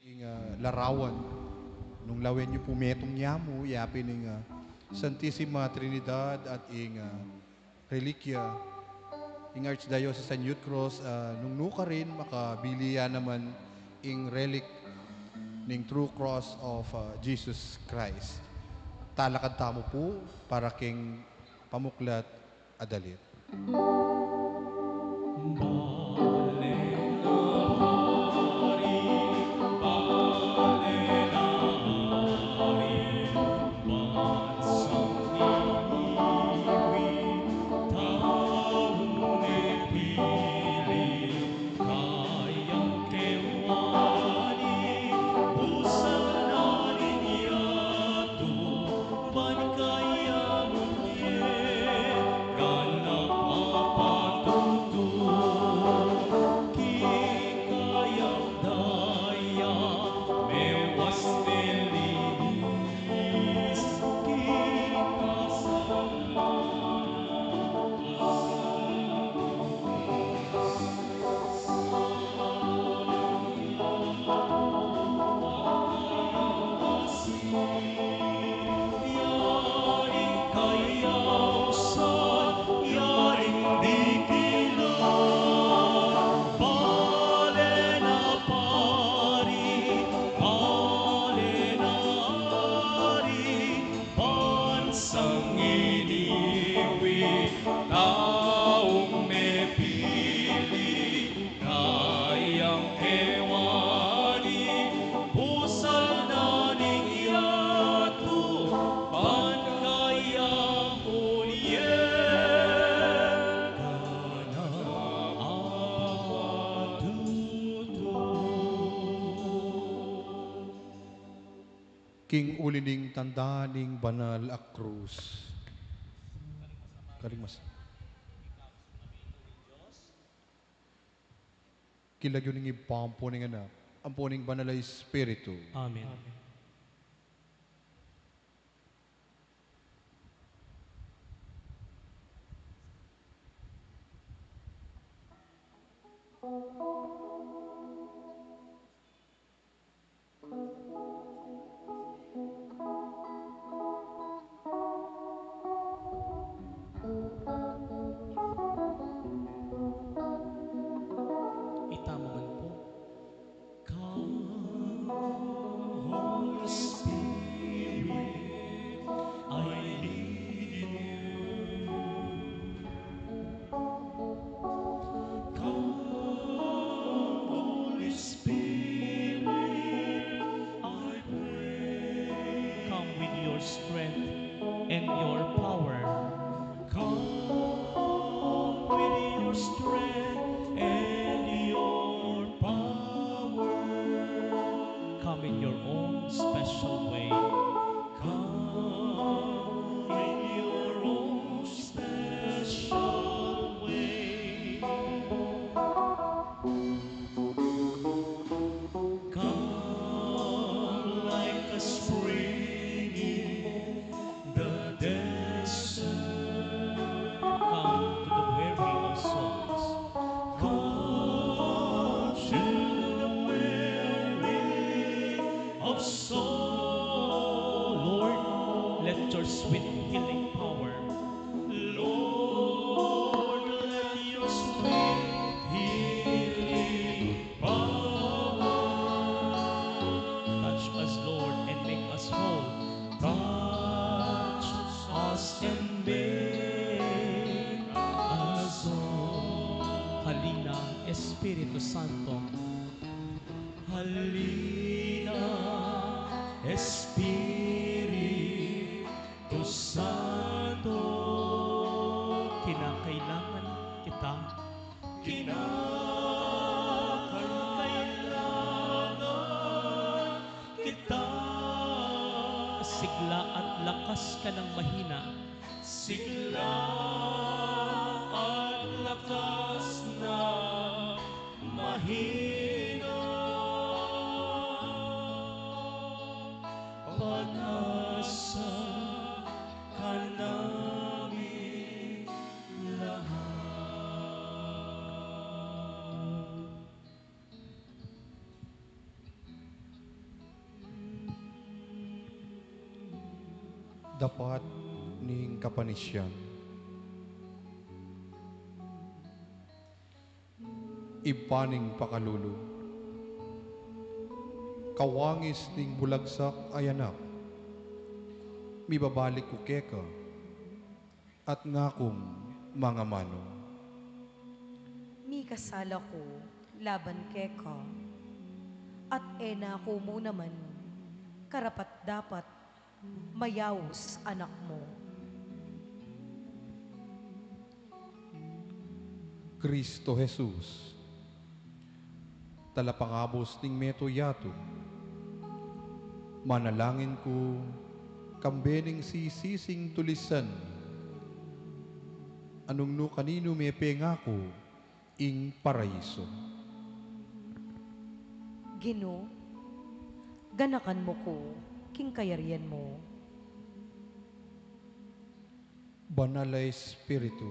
Ing, ah, larawan nung lawen yu pu metung ya mu, yapin ing, ah, Santisima Trinidad at ing, ah, relikya ning Archdiocesan Youth Cross, ah, nung nukarin makabili ya naman ing relic ning True Cross of, ah, Jesus Christ. Talakad tamu pu para king pamuklat a dalit. Bansang iniwi, taung mepili, kayang kewani, pusal na ning yatu, ban kayang ulian, kana a tutu. King uli ning tanda ning banal a krus. Karing mas. King lagyu ning Ibpa, ampo ning Anak, ampo ning Banal a Espiritu. Amen. Itamu man pu. So, Lord, let your sweet healing power. Lord, let your sweet healing power touch us, Lord, and make us whole. Touch us and make us whole. Halina, Espiritu Santo. Halina, Espiritu Santo. Kinakailangan kita. Kinakailangan kita. Sigla at lakas ka ng mahina. Sigla at lakas na mahina. Pag-asa ka naming lahat. Dapat ning kapanisian. Ibpa ning pakalulu, kawangis ning bulagsak a anak, mibabalik ku keka, at ngakung mangamanu. Mikasala ku laban keka, at e na ku mu naman karapat-dapat mayaus anak mu. Kristo Jesus, talapangabus ning meto yatu, manalangin ku, kambe ning sisising tulisan, a nung nu kaninu mepengaku ing paraiso. Ginu, ganakan mu ku king kayarian mu. Banal a Espiritu,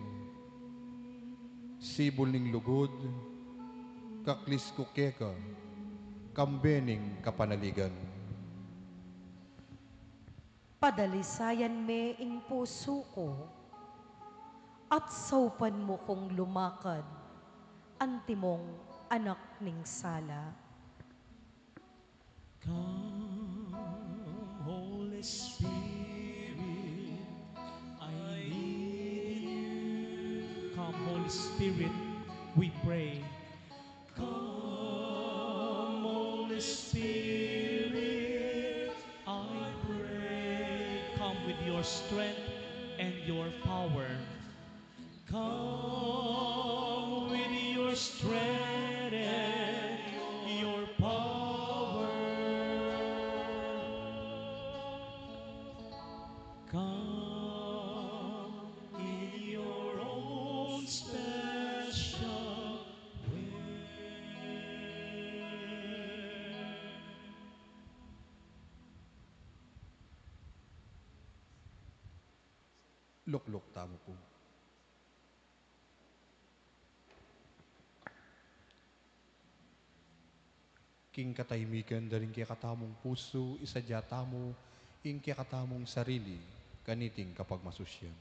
sibul ning lugud, kaklis ku keka, kambe ning kapanaligan. Padalisayan me ing pusu ku, at saupan mu kung lumakad antimong anak ning sala. Come, Holy Spirit, I need you. Come, Holy Spirit, we pray. Come, Holy Spirit, I pray. Come with your strength and your power. Come with your strength and your power. Come in your own special way. Lukluk tamu pu. King katahimikan da ring kekatamung pusu, isadya tamu ing kekatamung sarili kaniting kapagmasusyan.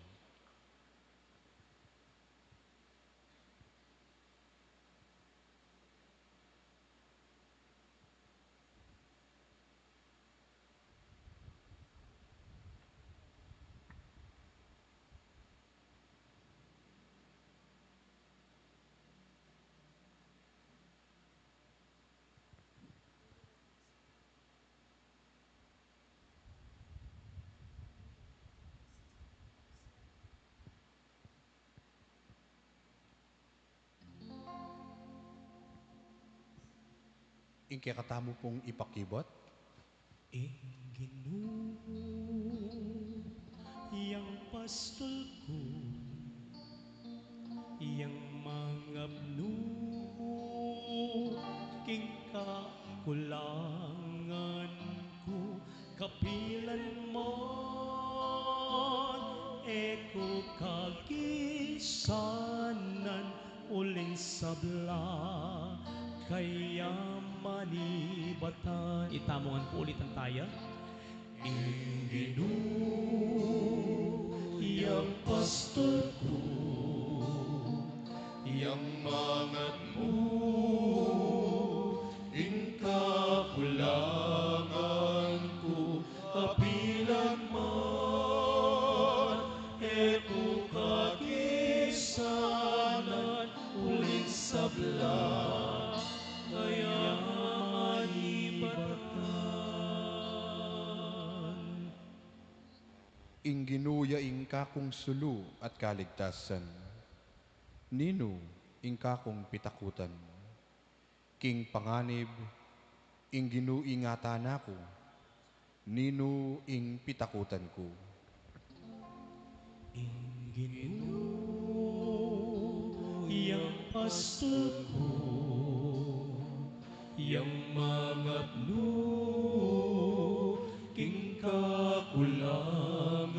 Ing kekatamu pung ipakibat. Ing Ginu, yang pastul ku, yang mangapnu king kakulangan ku, kapilan man e ku kagisanan, uling sabla kayam manibatan. Itamu ngan pu, ulitan taya. Ing Ginu yang pastul ku, yang mangatmu ing kakulangan ku, kapilan man e ku kakisanan uling sabla, kaya maibatan. Ing Ginu ya ing kakung sulu at kaligtasan. Ninu ing kakung pitakutan? King panganib, ing Ginu ing atana ku, ninu ing pitakutan ku? Ing Ginu yang pastul ku, yang mangatnu king kakulangan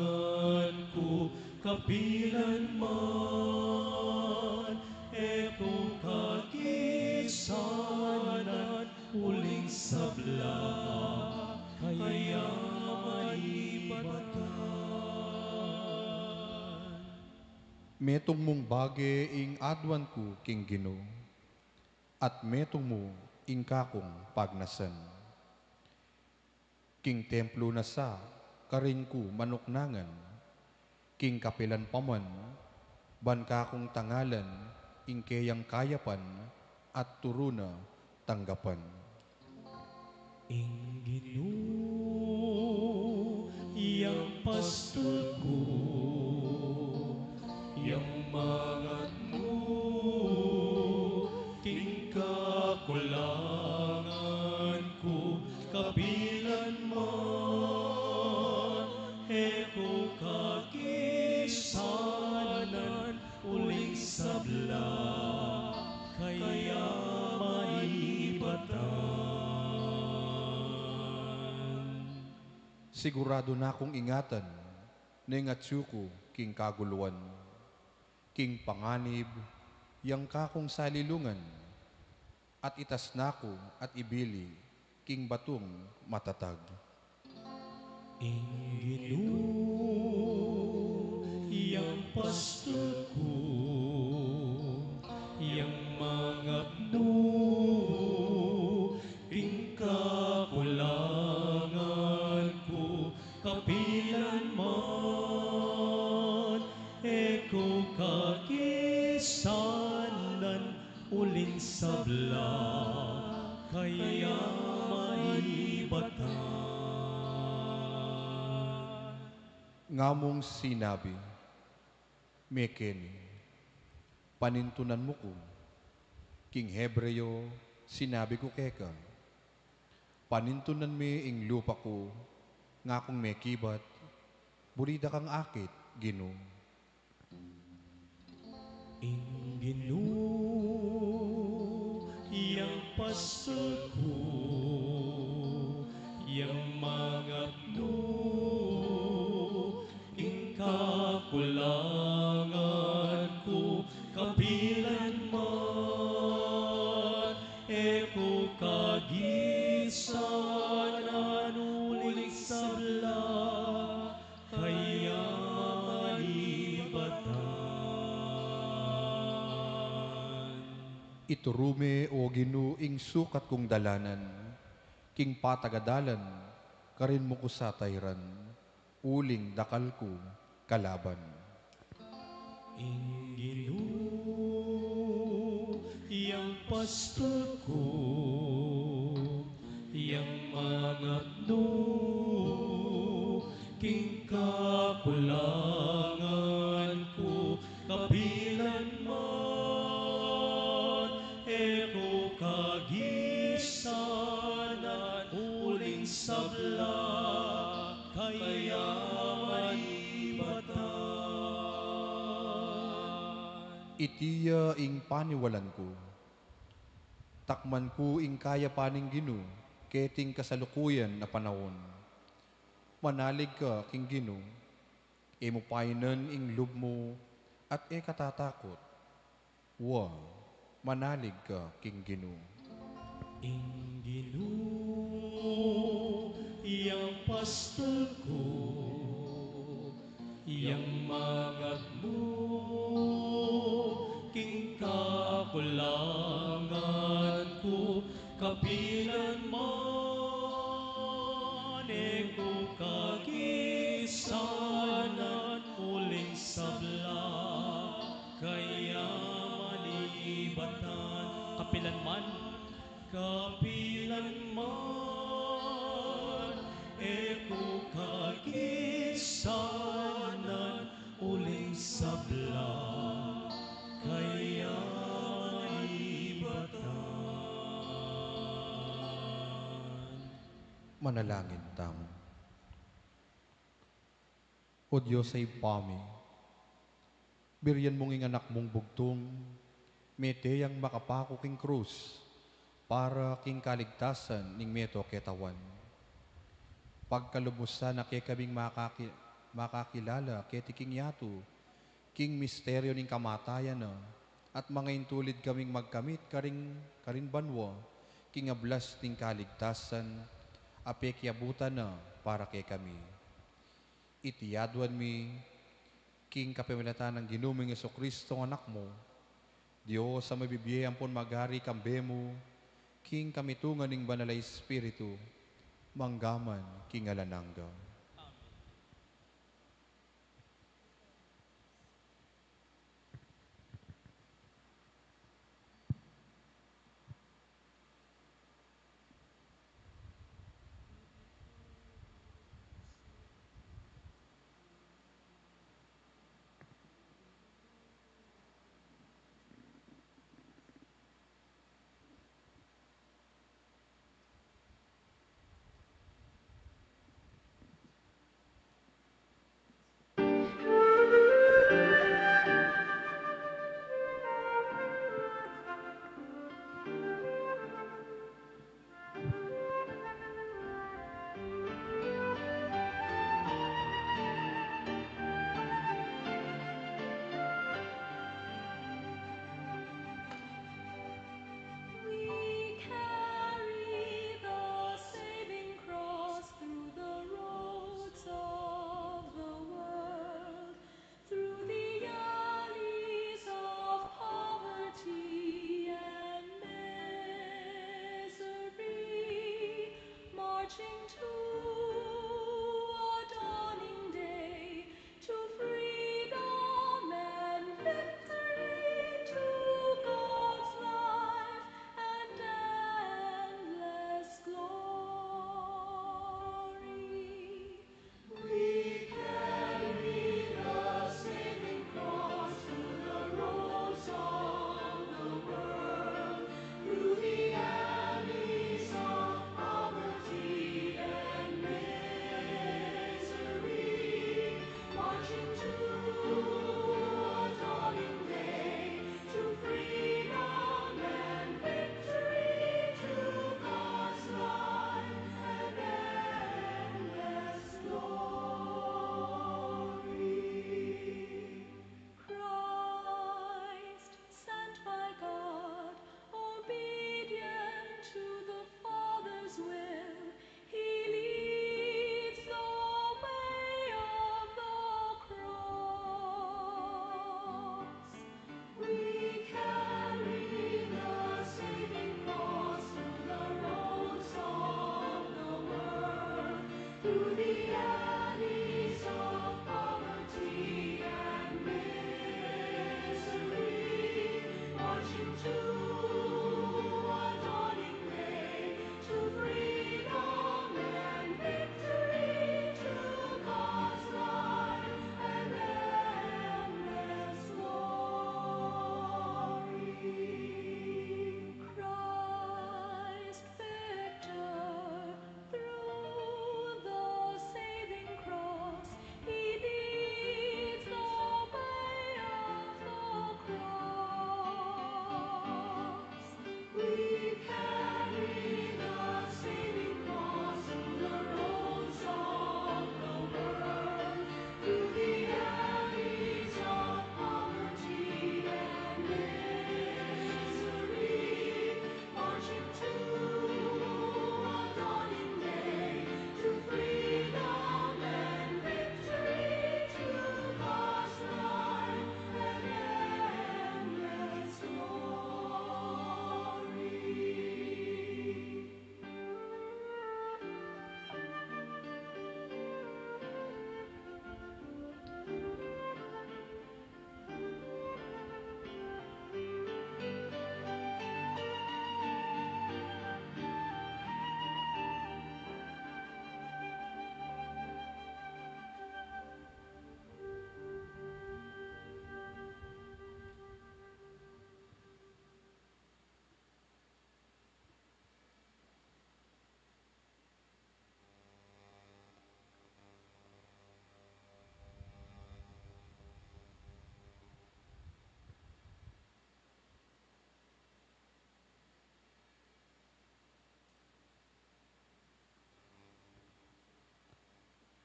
ku, kapilan man e ku kakisanan uling sabla, kaya maibatan. Metung mung bage ing aduan ku king Ginu, at metung mu ing kakung pagnasan. King templu na sa karin ku manuknangan, king kapilan pa man, ban kakung tangalan ing keyang kayapan at turu na tanggapan. Ing Ginu yang pastul ku, yang mangatnu king kakulangan ku, kapilan man e ku kakisanan uling sabla, kaya maibatan. Siguradu na kung ingatan ning atsu ku king kaguluan, king panganib yang kakung salilungan, at itas na ku at ibili king batung matatag. Ing Ginu yang pastul ku, yang mangatnu king kakulangan ku, kapilan man e ku kakisanan uling sabla, kaya maibatan. Ngamung sinabi, mekeni, panintunan mu ku. King Hebreo, sinabi ku keka, panintunan me ing lupa ku, ngakung mekibat, buri da kang akit, Ginu. Ing Ginu yang pastul ku, yang mangatnu ing kakulangan ku, kapilan man e ku kagisanan uling sabla, kaya maibatan. Ituru me, O Ginu, ing sukat kung dalanan, king patagadalan karin mu ku sa tairan, uling dakal ku kalaban. Ing Ginu yang pastul ku, yang mangatnu king kakulangan ku, kapilan man e ku kagisanan uling sabla, kaya maibatan. Iti ya ing paniwalan ku. Takman ku ing kayapan ning Ginu keting kasalukuyan a panaun. Manalig ka king Ginu, e mu painan ing lub mu at e ka tatakut. Wa, manalig ka king Ginu. Ing apostol ku, yang mangat mu king kakulangan ku, kapilan man e ku kakisanan uling sabla, kaya malibatan, kapilan man, kapilan man, e ku kakisanan uling sabla, kaya malibatan. Manalangin tamu. O Dios a Ibpa mi, birian mung ing Anak mung bugtung, mete yang makapaku king krus, para king kaligtasan ning meto ketawan. Pagkalub mu sana kekaming makaki-, makakilala keti king yatu, king misteryo ning kamatayan na, at mangaintulid kaming magkamit karing, karin banua, king ablas ning kaligtasan, a pekiabutan na para kekami. Iti aduan mi, king kapamilatan nang Ginu ming Jesucristo, Anak mu, Dios a mabibie ampon magari kambe mu, king kamitungan ning Banal a Espiritu, mangga man king alang angga. We carry the saving cross through the roads of the world, through the alleys of poverty and misery, marching to a dawning day, to freedom and victory, to God's life and endless glory. We carry the saving cross through the roads of the world, through the alleys of poverty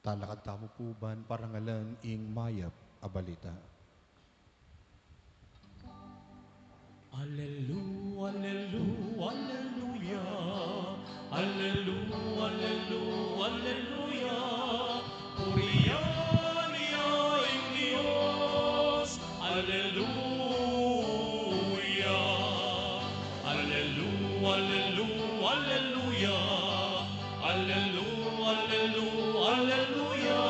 Talakad tamu pu ban parangalan ing mayap a balita. Allelu, allelu, alleluya. Allelu, allelu, alleluya. Purian ya ing Dios. Alleluya. Allelu, allelu, alleluya. Allelu, allelu, alleluya.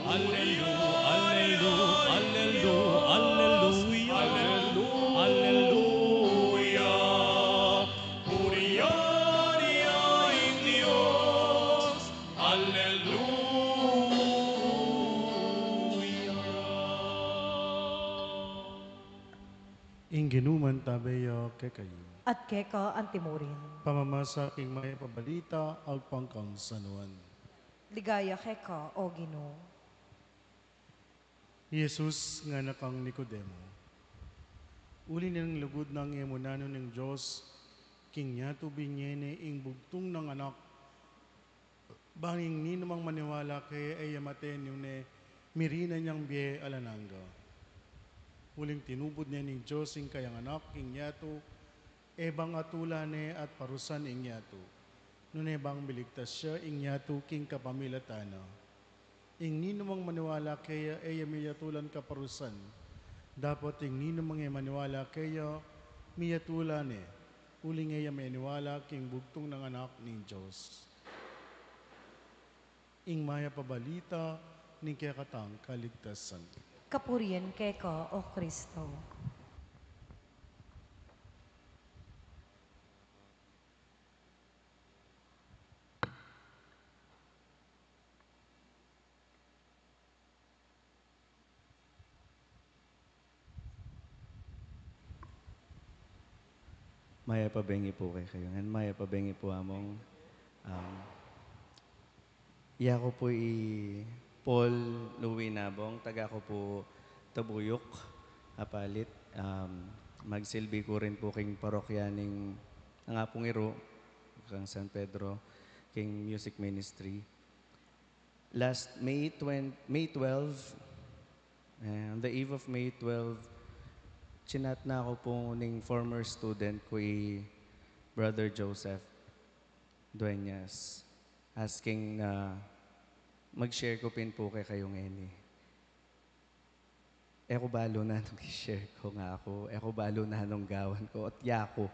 Allelu, allelu, allelu, alleluya. Alleluya. Purian ya ing Dios. Alleluya. Ing Ginu mantabe ya kekayu. At keka antimurin. Pamamasa king mayap a balita agpang kang San Juan. Ligaya keka, o Ginu. Jesus ngana kang Nicodemo, uli nang lugud nang e mu nanu ning Dios, king yatu binye ne ing bugtung nang anak, bang ing ninumang maniwala kaya e ya mate nune mirinan yang bie alang angga. Uling tinubud ne ning Dios ing kayang anak king yatu, e bang atulan ne at parusan ing yatu, nune bang miligtas ya ing yatu king kapamilatan na. Ing ninumang maniwala kaya e ya miyatulan kaparusan, dapot ing ninumang e maniwala kaya miyatulan ne, uling e ya maniwala king bugtung nang anak ning Dios. Ing mayap a balita ning kekatang kaligtasan. Kapurian keka, o Kristo. Mayap a bengi pu kekayu ngan, mayap a bengi pu, Among. Um, yaku pu i Paul Louis Nabong, taga ku pu Tabuyuc, Apalit. Um, magsilbi ku rin pu king parokya ning, nang Apung Iru, kang San Pedro, king music ministry. Last May twenty, May twelve, eh, on the eve of May twelve, chinat na ku pu ning former student ku, i Brother Joseph Dueñas, asking na mag-share ku pin pu kekayu ngeni. E ku balu nanung i-share ku, ngaku. E ku balu nanung gawan ku. Ot yaku.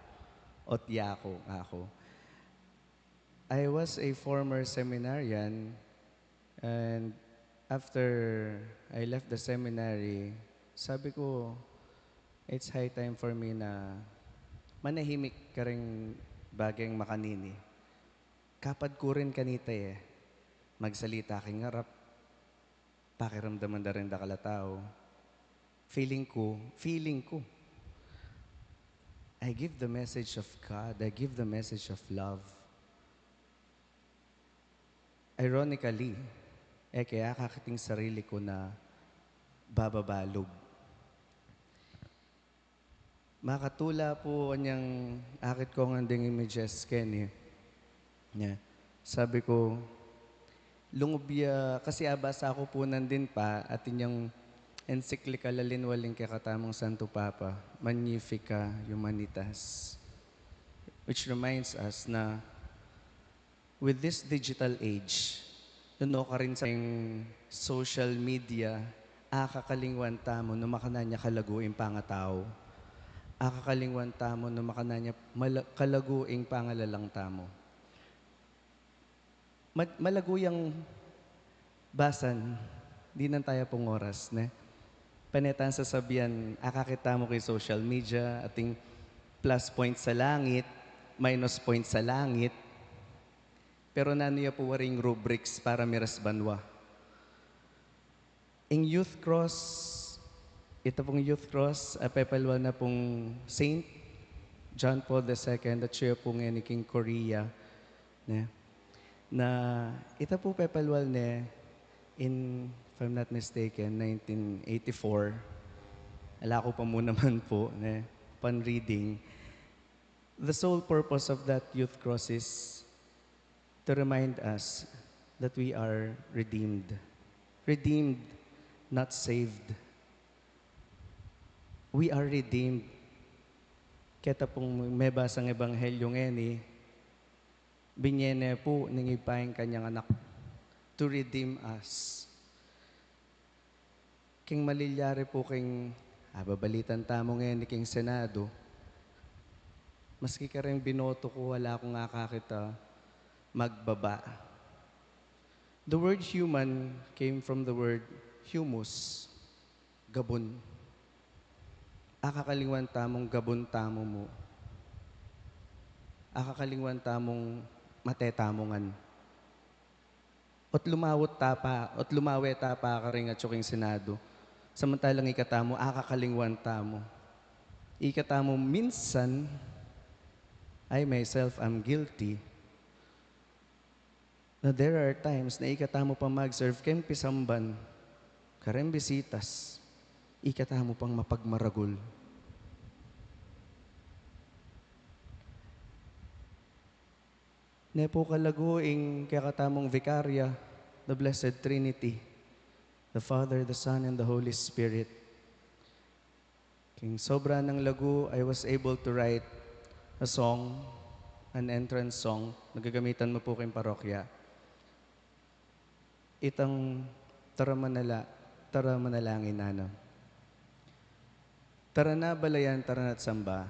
Ot yaku, ngaku. I was a former seminarian, and after I left the seminary, sabi ku, it's high time for me na manahimik karing bageng makanini. Kapad ku rin kanita e. Magsalita king arap, pakiramdaman da rin dakal a tau. Feeling ku, feeling ku, I give the message of God, I give the message of love. Ironically, e ke akakit ing sarili ku na bababalug. Makatula pu anyang akit ku ngan ding images keni. Nya, sabi ku, lungub ya, kasi abasa ku pu nandin pa, atin yang encyclical a linwal ning kekatamung Santo Papa, Magnifica Humanitas, which reminds us na with this digital age, nanu karin sa social media, akakalingwan tamu nung makanyan ya kalagu ing pangatau. Akakalingwan tamu nung makanyan ya mala-, kalagu ing pangalalang tamu. Ma-, malagu yang basan, dinan taya pung oras, ne? Pane tang sasabian, akakit tamu king social media, atin plus point sa langit, minus point sa langit, pero nanu ya pu waring rubrics para miras banua? Ing Youth Cross, ita pung Youth Cross, a pepalwal na pung Saint John Paul the Second, at siya pu ngeni king Korea, ne? Na ita pu pepalwal ne in, if I'm not mistaken, nineteen eighty-four. Ala ku pa mu naman pu, ne? Pan reading. The sole purpose of that Youth Cross is to remind us that we are redeemed. Redeemed, not saved. We are redeemed. Keta pung mebasang ebanghelyo ngeni, binie ne pu ning Ibpa ing kanyang anak to redeem us. King malilyari pu king ababalitan tamu ngeni king Senado, maski kareng binoto ku, ala kung akakit a magbaba. The word human came from the word humus, gabun. Akakalingwan tamung gabun tamu mu. Akakalingwan tamung mate tamu ngan. Ot lumawet ta pa, ot lumawe ta pa karing atsu king Senado. Samantalang ikatamu, akakalingwan tamu. Ikatamu minsan, I myself am guilty, na there are times na ikatamu pang mag-serve keng pisamban, kareng bisitas, ikatamu pang mapagmaragul. Ne pu kalagu ing kekatamung Vicaria, the Blessed Trinity, the Father, the Son, and the Holy Spirit. King sobra nang lagu, I was able to write a song, an entrance song, na gagamitan mu pu king parokya. Itang tara manala-, tara manalangin na. Tara na balayan, tara na't samba.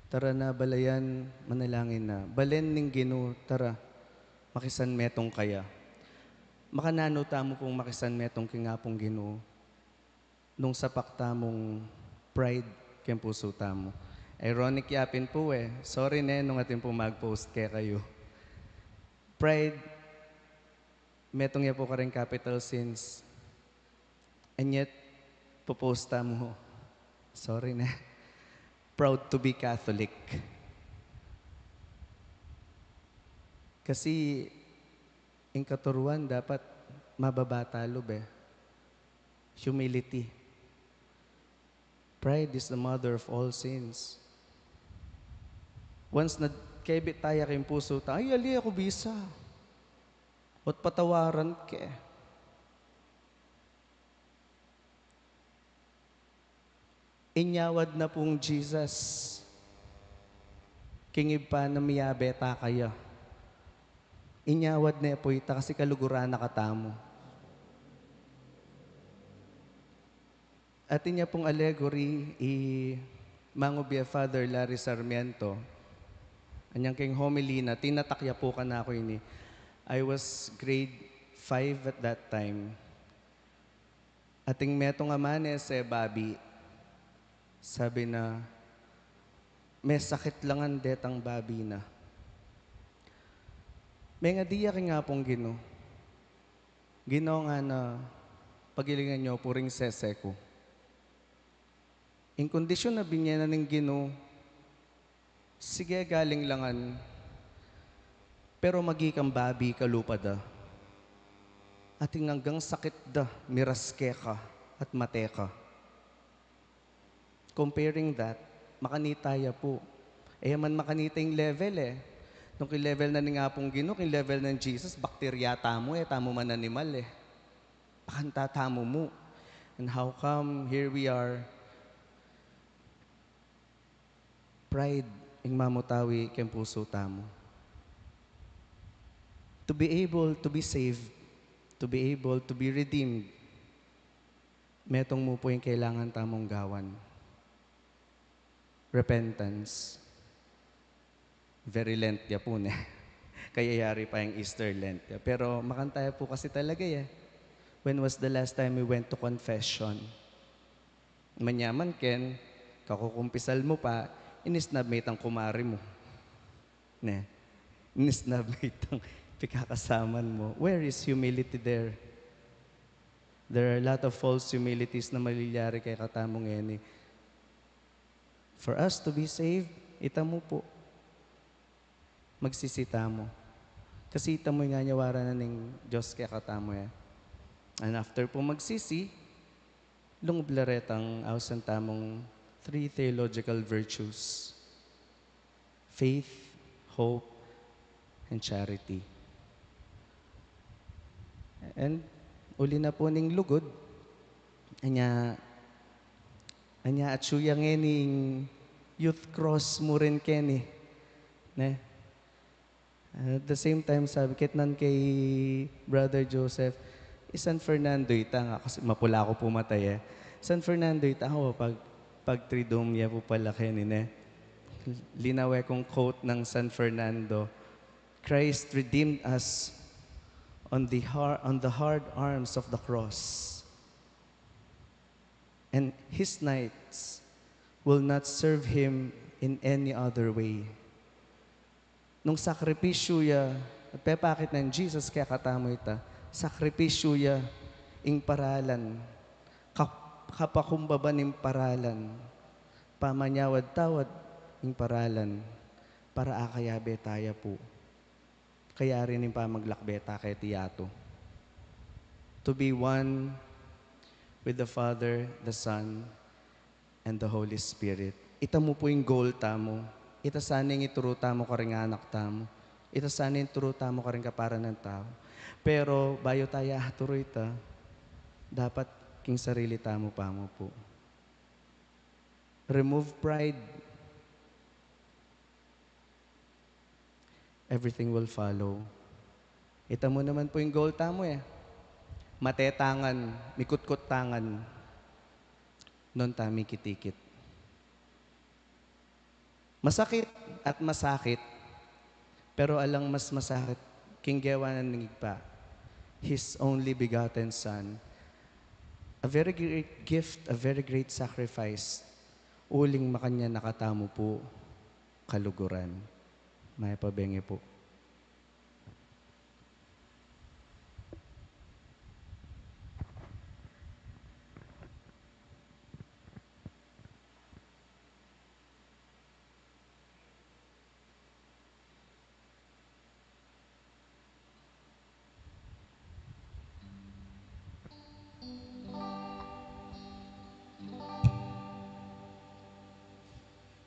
Tara na balayan, manalangin na. Balen ning Ginu, tara, makisan metung kaya. Makananu tamu pung makisan metung king Apung Ginu nung sapak tamung pride keng pusu tamu? Ironic ya pin pu e. Sorry ne nung atin pung mag-post kekayu. Pride, metung ya pu karing capital sins. And yet, pu-post tamu, sorry ne, proud to be Catholic. Kasi ing katuruan dapat mababa talu be. Humility. Pride is the mother of all sins. Once na kebit taya king pusu ta, "Ay, ali, aku bisa. Ot patawaran ke." Inyawad na pung Jesus king Ibpa na miyabe ta kaya. Inyawad ne pu ita kasi kaluguran na katamu. Atin ya pung allegory i mangubie Father Larry Sarmiento. Anyang king homily na, tinatak ya pu kanaku ini. I was grade five at that time. Ating metung a manese babi, sabi na, "Mesakit la ngan detang babi na." Mengadi ya king Apung Ginu, "Ginu," ngana, "pagilingan yu pu ring sese ku." Ing kondisyun a binie na ning Ginu, sige, galing la ngan, pero maging kang babi kalupa da. Ating anggang sakit da, miras keka at mate ka. Comparing that, makanita ya pu. E ya man makanita ing level e. Nung king level na ning Apung Ginu, king level nang Jesus, bakterya tamu e, tamu man animal e. Pakanta tamu mu. And how come here we are? Pride ing mamutawi king pusu tamu. To be able to be saved, to be able to be redeemed, metung mu pu ing kailangan tamung gawan. Repentance. Very Lent ya pu, ne? Kaya yari pa ing Easter Lent ya. Pero makanta ya pu kasi talaga ya. When was the last time we went to confession? Manyaman ken, kakukumpisal mu pa, inisnab me itang kumari mu. Ne? Inisnab me itang pikakasaman mu. Where is humility there? There are a lot of false humilities na malilyari kekatamu ngeni. For us to be saved, ita mu pu, magsisi tamu. Kasi ita mu ing nyawaran na ning Dios kekatamu e. And after pu magsisi, lungub la retang ausan tamung three theological virtues: faith, hope, and charity. And uli na pu ning lugud, anya, anya atyu ya ngeni ing youth cross mu rin keni, ne? At the same time, sabi, ketnan ke i Brother Joseph, i San Fernando ita, nga kasi mapula ku pu mata e. San Fernando ita, o, pag, pag Triduum ya pu pala keni, ne? Linawe kung quote ng San Fernando, "Christ redeemed us on the har-, on the hard arms of the cross, and his knights will not serve him in any other way." Nung sakripisyu ya, at pepakit nang Jesus kekatamu ita, sakripisyu ya ing paralan, kap-, kapakumbaba ning paralan, pamanyawad-tawad ning paralan, para akayabe taya pu. Kaya rin ing pamaglakbe ta keti yatu. To be one with the Father, the Son, and the Holy Spirit. Ita mu pu ing goal tamu. Ita sana ing ituru tamu karing anak tamu. Ita sana ing ituru tamu karing kaparanan tamu. Pero bayu taya aturu ita, dapat king sarili tamu pa mu pu. Remove pride. Everything will follow. Ita mu naman pu ing goal tamu e. Mate tangan, mikutkut tangan, nung ta mikit-ikit. Masakit at masakit, pero alang mas masakit king gewa na ning Ibpa, His only begotten Son. A very great gift, a very great sacrifice. Uling makanyan na katamu pu kaluguran. Mayap a bengi pu.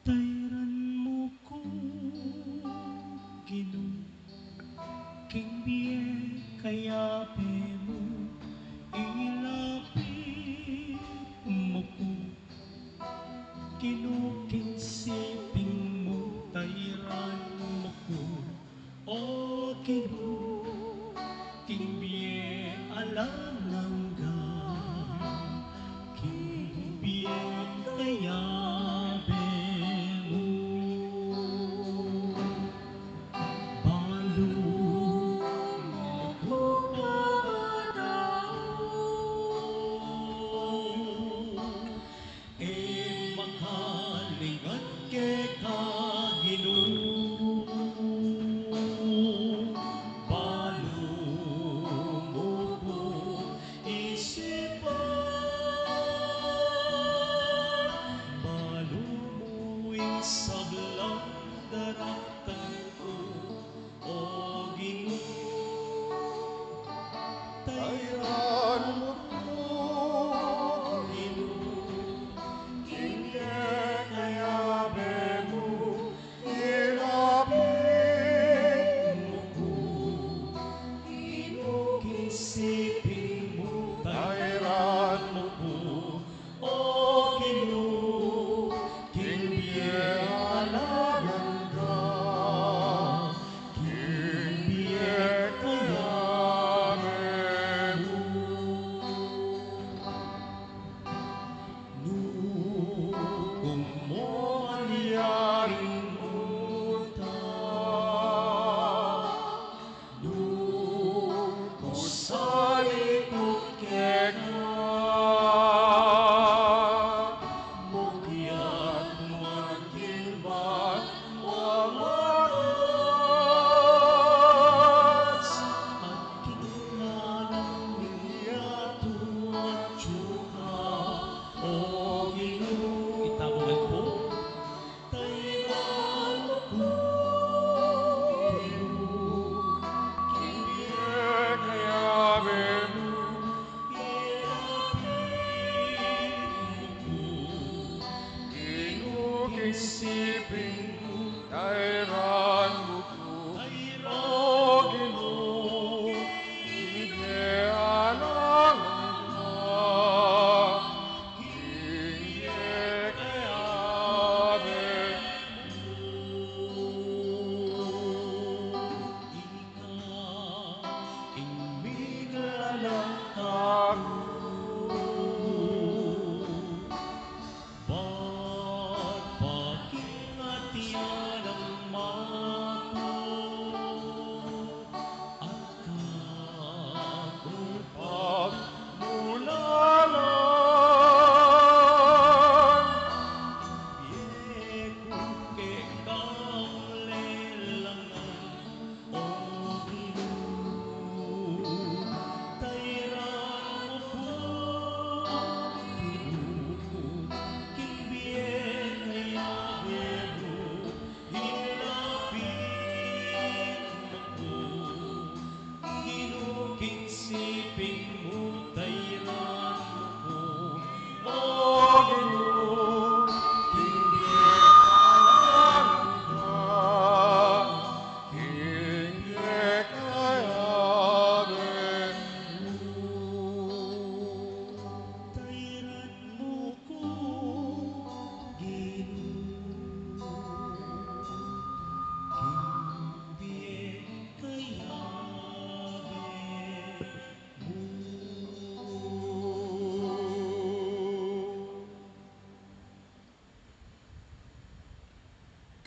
Tairan mu ku, Ginu, king bie kayabe mu, ilapit mu ku, Ginu, king siping mu, tairan mu ku, O Ginu, king bie alang angga, king bie kayabe mu. Balu mu ku pamanaw, e makalingat keka, Ginu. Balu mu ku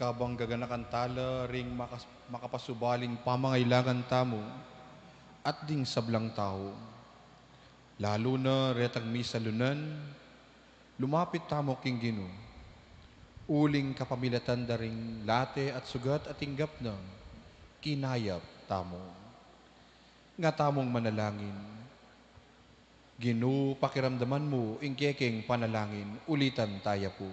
Kabang gaganakan tala ring makas-, makapasubaling pamangailangan tamu at ding sablang tau. Lalu na retang misalunan, lumapit tamu king Ginu. Uling kapamilatan da ring late at sugat a tinggap na, kinayap tamu. Nga tamung manalangin. Ginu, pakiramdaman mu ing kekeng panalangin, ulitan taya pu.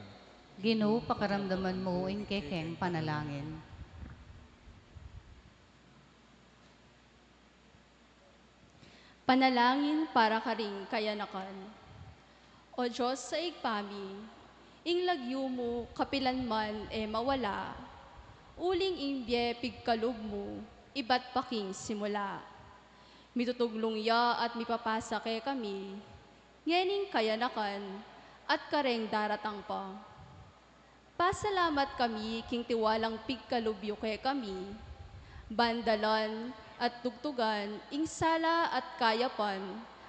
Ginu, pakiramdaman mu ing kekeng panalangin. Panalangin para karing kayanakan. O Dios a Ibpa mi, ing lagyu mu kapilan man e mawala, uling ing bie pigkalub mu ibat pa king simula. Mitutuglung ya at mipapasa kekami ngening kayanakan at kareng daratang pa. Pasalamat kami king tiwalang pigkalub yu kekami, ban dalan at tugtugan ing sala at kayapan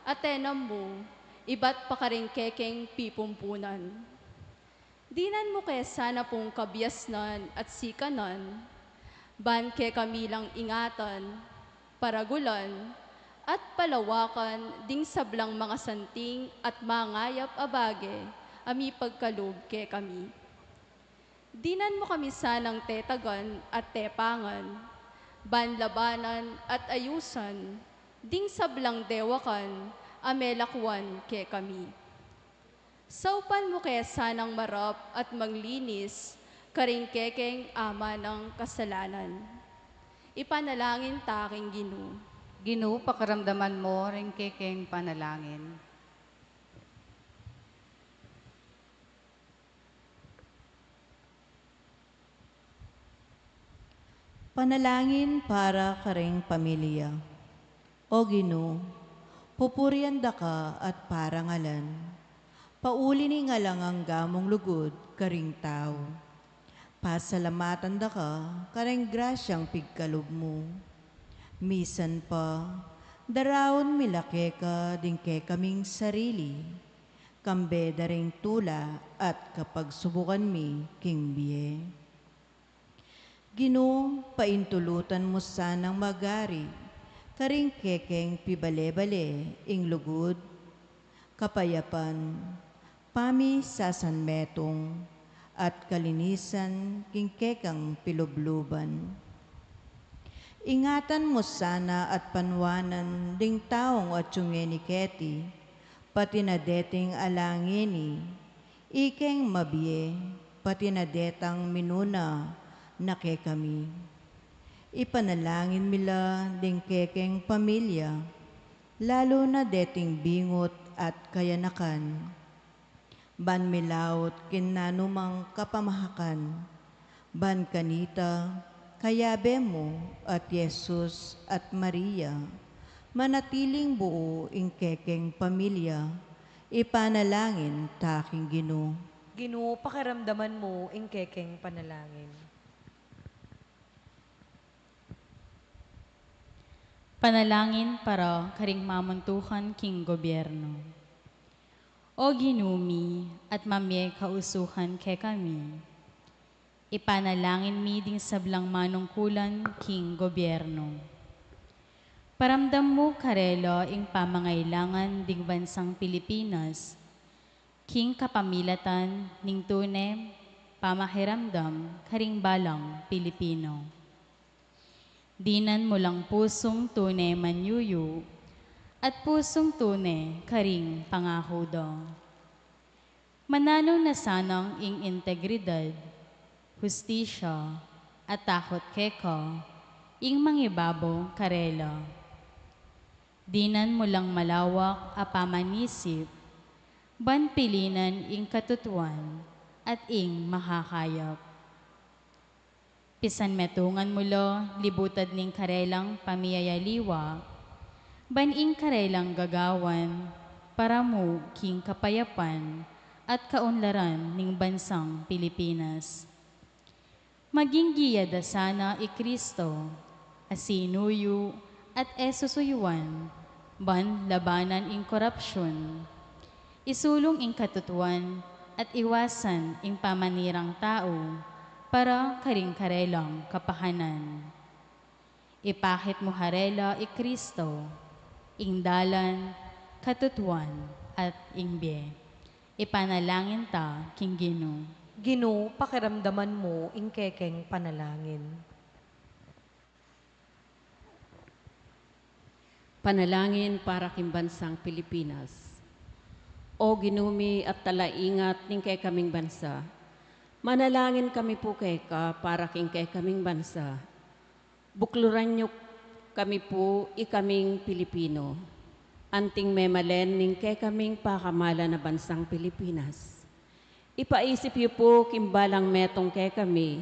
a tenam mu ibat pa karing kekeng pipumpunan. Dinan mu ke sana pung kabiasnan at sikanan, ban kekami lang ingatan, paragulan, at palawakan ding sablang mangasanting at mangayap a bage a mipagkalub kekami. Dinan mu kami sanang tetagan at tepangan, ban labanan at ayusan ding sablang dewakan a melakwan kekami. Saupan mu ke sanang marap at maglinis karing kekeng amanang kasalanan. Ipanalangin ta king Ginu. Ginu, pakiramdaman mu ring kekeng panalangin. Panalangin para karing pamilya. O Ginu, pupurian da ka at parangalan. Pauli ning alang angga mung lugud karing tau. Pasalamatan da ka karing grasyang pigkalub mu. Misan pa, daraun mi la keka ding kekaming sarili, kambe da ring tula at kapagsubukan mi king bie. Ginu, paintulutan mu sanang magari karing kekeng pibale-bale ing lugud, kapayapan, pamisasanmetung, at kalinisan king kekang pilubluban. Ingatan mu sana at panuanan ding taung atiu ngeni keti, pati na deting ala ngeni, ikeng mabie, pati na detang minuna na kekami. Ipanalangin mi la ding kekeng pamilya, lalu na deting bingut at kayanakan, ban milaut king nanumang kapamahakan, ban kanita, kayabe mu at Jesus at Maria, manatiling buu ing kekeng pamilya. Ipanalangin ta king Ginu. Ginu, pakiramdaman mu ing kekeng panalangin. Panalangin para karing mamuntukan king gobyerno. O Ginu mi, at mamie kausukan kekami, ipanalangin mi ding sablang manungkulan king gobyerno. Paramdam mu karela ing pamangailangan ding bansang Pilipinas, king kapamilatan ning tune pamakiramdam karing balang Pilipino. Dinan mu lang pusung tune manyuyu at pusung tune karing pangaku da. Mananu na sanang ing integridad, hustisya, at takut keka ing mangibabo karela. Dinan mu lang malawak a pamanisip, ban pilinan ing katutuan at ing makakayap. Pisanmetungan mu la libutad ning karelang pamiyayaliwa, ban ing karelang gagawan para mu king kapayapan at kaunlaran ning bansang Pilipinas. Maging giya da sana i Kristo, a sinuyu at e susuyuan, ban labanan ing korapsyun, isulung ing katutuan at iwasan ing pamanirang tau para karing karelang kapakanan. Ipakit mu karela i Kristo, ing dalan, katutuan, at ing bie. Ipanalangin ta king Ginu. Ginu, pakiramdaman mu ing kekeng panalangin. Panalangin para king bansang Pilipinas. O Ginu mi at talaingat ning kekaming bansa, manalangin kami pu keka para king kekaming bansa. Bukluran yu kami pu, ikaming Pilipino, anting memalen ning kekaming pakamalan a bansang Pilipinas. Ipaisip yu pu king balang metung kekami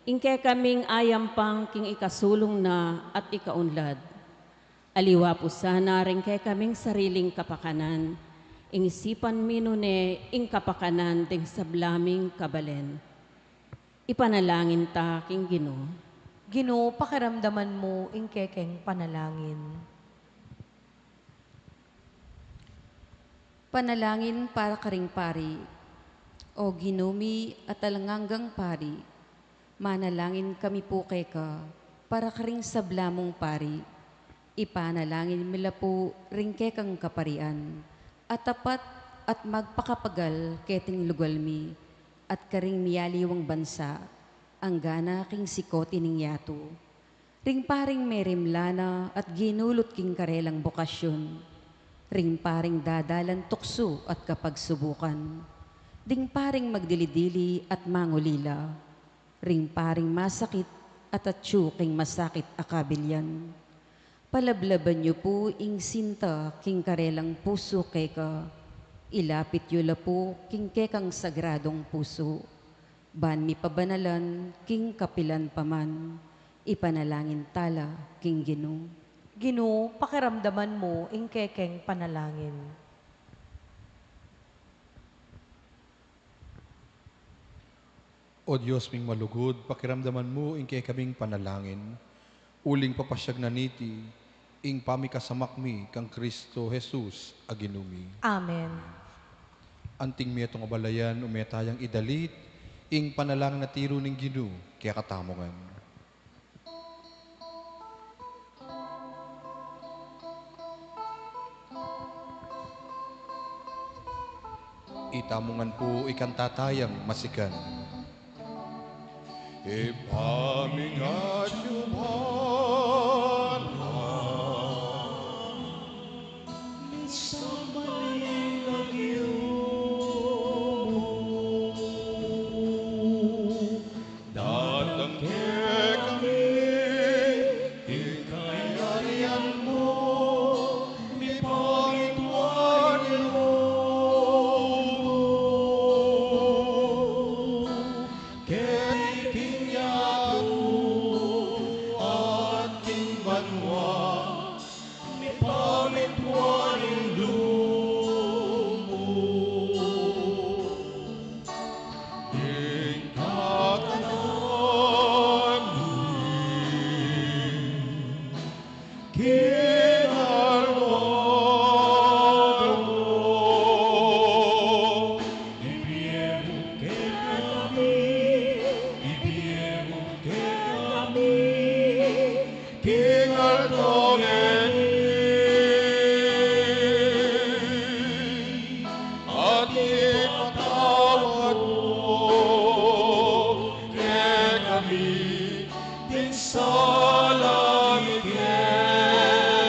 ing kekaming ayampang king ikasulung na at ikaunlad. Aliwa pu sana ring kekaming sariling kapakanan, ing isipan mi nune ing kapakanan ding sabla ming kabalen. Ipanalangin ta king Ginu. Ginu, pakiramdaman mu ing kekeng panalangin. Panalangin para karing pari. O Ginu mi at alang anggang pari, manalangin kami pu keka para karing sabla mung pari. Ipanalangin mi la pu ring kekang kaparian a tapat at magpakapagal keting lugal mi at karing miyaliwang bansa anggana king sikoti ning yatu. Ring paring merimla na at ginulut king karelang bokasyun. Ring paring dadalan tuksu at kapagsubukan. Ding paring magdili-dili at mangulila. Ring paring masakit at atyu king masakit a kabilyan. Palablaban yu pu ing sinta king karelang pusu keka. Ilapit yu la pu king kekang sagradung pusu. Ban mipabanalan king kapilan pa man, ipanalangin ta la king Ginu. Ginu, pakiramdaman mu ing kekeng panalangin. O Dios ming malugud, pakiramdaman mu ing kekaming panalangin. Uling papasyag na niti ing pamikasamak mi kang Kristo Jesus a Ginu mi. Amen. Anting metung a balayan, ume tayang idalit ing panalangin a tiru ning Ginu kekatamu ngan. Itamu ngan pu ikanta tayang masikan. Ipamingat yu banwa, misamban ing lagyu mu, datang kekami ing kayarian mu, mipamintuan ing lub mu. Keti king yatu at king banua, mipamintuan ing lub mu. Ing kakanan mi king aldo-aldo, ibie mu kekami, ibie mu kekami king aldo ngeni, at ipatawad mu kekami ding sala mi keka.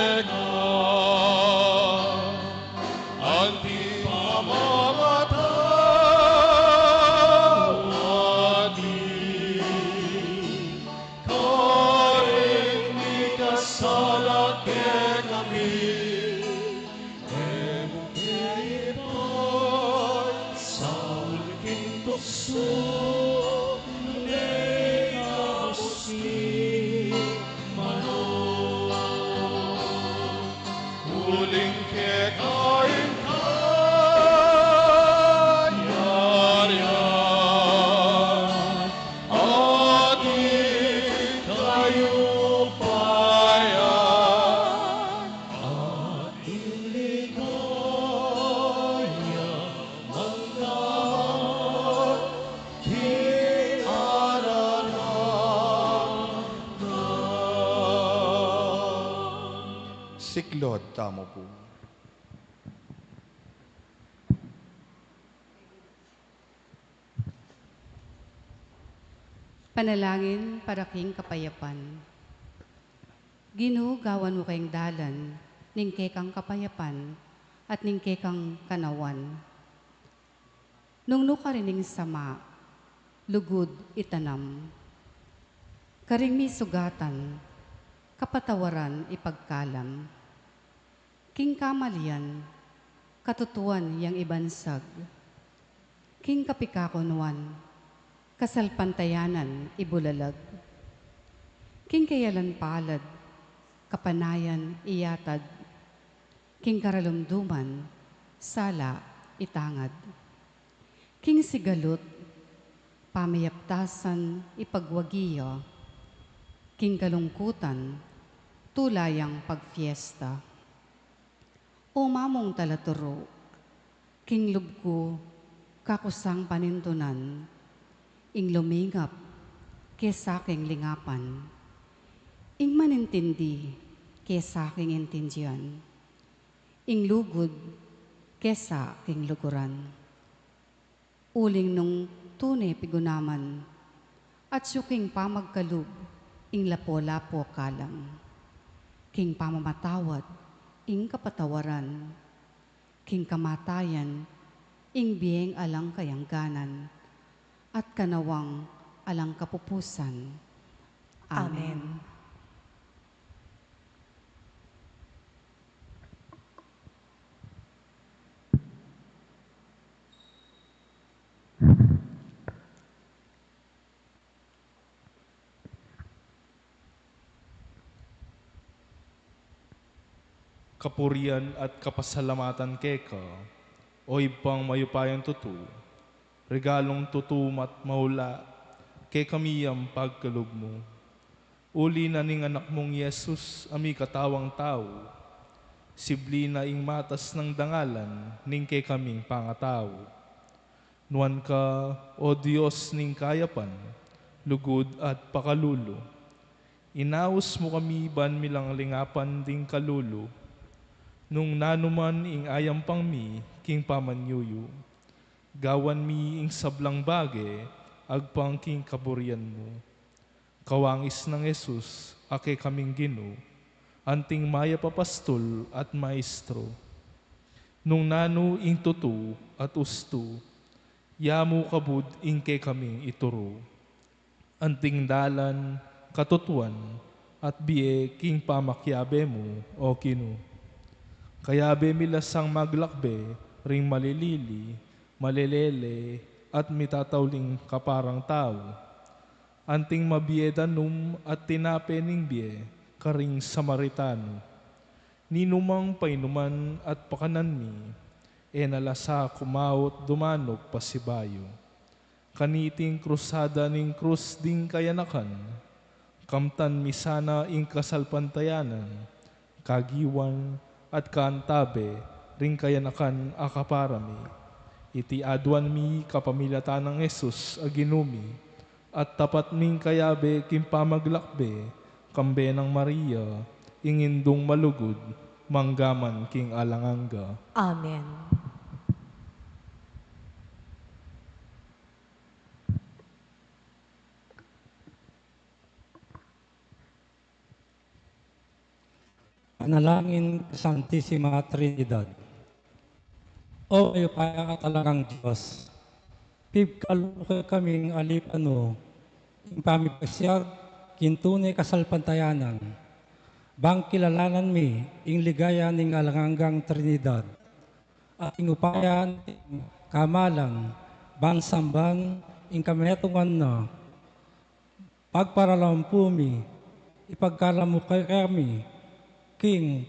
Siklaud tamu pu. Panalangin para king kapayapan. Ginu, gawan mu keng dalan ning kekang kapayapan at ning kekang kanawan. Nung nu karin ing sama, lugud itanam. Karing misugatan, kapatawaran ipagkalam. King kamalian, katutuan yang ibansag. King kapikakunuan, kasalpantayanan ibulalag. King kayalan palad, kapanayan iyatag. King karalumduman, sala itangad. King sigalut, pamiyaptasan ipagwagi ya. King kalungkutan, tula yang pagfiesta. O mamung talaturu, king lub ku kaku sang panindunan, ing lumingap kesa king lingapan, ing manintindi kesa king intindian, ing lugud kesa king luguran. Uling nung tune pigunaman, atyu king pamagkalub ing lapu-lapu kalam, king pamamatawad ing kapatawaran, king kamatayan ing bieng alang kayangganan, at kanawang alang kapupusan. Amen. Amen. Kapurian at kapasalamatan keka, O Ibpang mayupayang tutu, regalung tutu at maula, kekami yang pagkalub mu. Uli na ning anak mung Jesus a mikatawang tau, sibli na ing matas nang dangalan ning kekaming pangatau. Nuan ka, O Dios ning kayapan, lugud at pakalulu. Inaus mu kami ban milang lingapan ding kalulu. Nung nanu man ing ayampang mi king pamanyuyu, gawan mi ing sablang bage agpang king kaburian mu. Kawangis nang Jesus a kekaming Ginu, anting mayap a pastul at maestro. Nung nanu ing tutu at ustu, ya mu kabud ing kekaming ituru. Anting dalan, katutuan, at bie king pamakiabe mu, O Ginu. Kayabe mi la sang maglakbe ring malilili, malelele, at mitatauling kaparang tau. Anting mabie danum at tinape ning bie karing Samaritano. Ninumang painuman at pakanan mi, e na la sa kumaut dumanup pasibayu. Kaniting krusada ning krus ding kayanakan, kamtan mi sana ing kasalpantayanan, kagiwan, at kaantabe ring kayanakan a kapara mi. Iti aduan mi kapamilatan nang Jesus a Ginu mi, at tapat ming kayabe king pamaglakbe, kambe nang Maria, ing Indung malugud, manggaman king alang angga. Amen. Panalangin king Santisima Trinidad. O mayupaya at alang anggang Dios, pigkalub mu kekaming alipan mu ing pamipasiag king tune kasalpantayanan, bang kilalanan mi ing ligaya ning alang anggang Trinidad, at ing upaya ning kamalan bang samban ing kametungan na. Pagparalampu mi, ipagkalam mu kekami king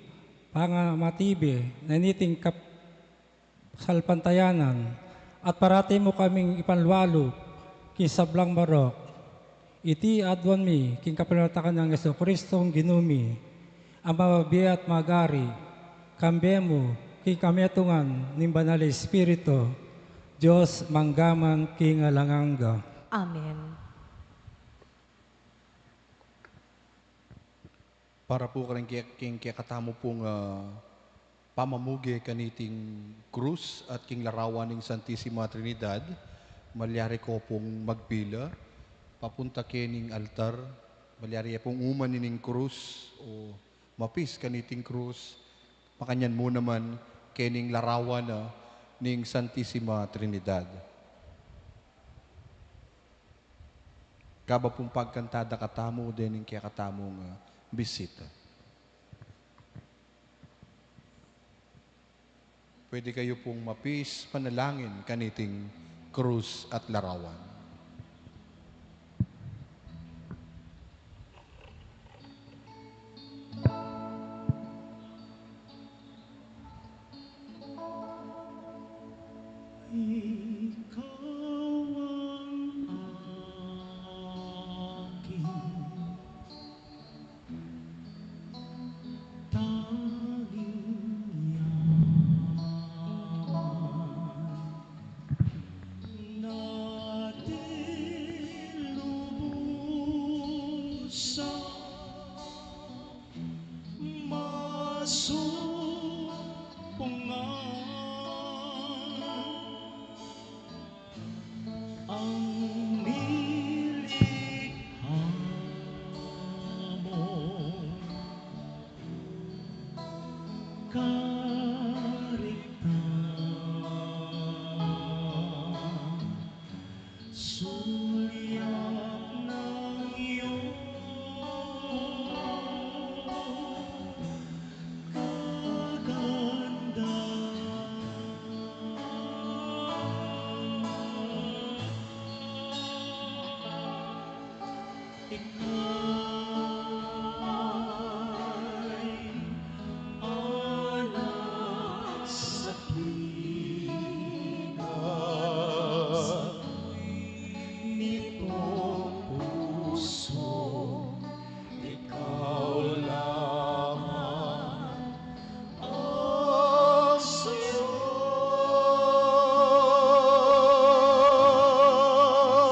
pangamatibe na niting kasalpantayanan, at parati mu kaming ipanlualu king sablang marok. Iti aduan mi king kapamilatan nang Jesucristong Ginu mi, a mabie at magari, kambe mu king kametungan ning Banal a Espiritu, Dios manggaman king alang angga. Amen. Para pu karing ke-, king kekatamu pung, ah, pamamuge kaniting krus at king larawan ning Santisima Trinidad, malyari ko pung magpila, papunta kening altar, malyari ya pung uman ining krus o mapis kaniting krus, makanyan mu naman kening larawan na ning Santisima Trinidad. Kaba pung pagkantada katamu, dening kekatamung, ah, bisita. Pwede kayu pung mapis panalangin kaniting krus at larawan. Ikaw ang aking tanging yaman, na di lubusang masumpungan ang nilikha mo. Kariktan, sulyap ng iyong kagandahan. Ikaw ay anak sa tuwing nitong puso, ikaw lamang ang saya.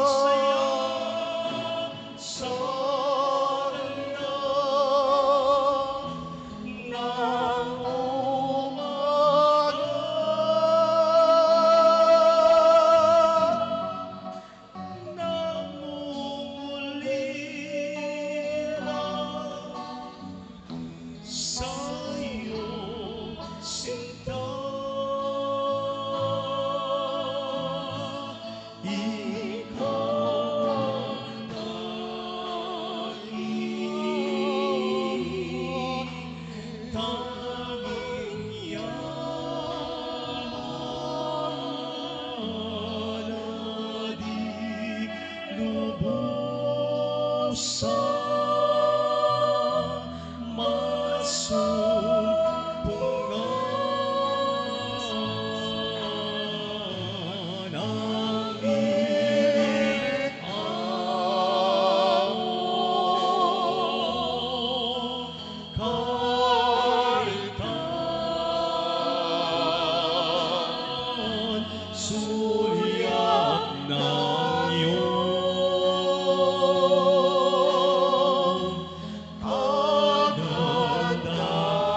Saya sa ganda ng umaga. Nangungulila sa'yo, sinta. Ikaw ang aking tanging yaman, na di lubusang masumpungan ang nilikha mo. Kariktan, sulyap ng iyong kagandahan.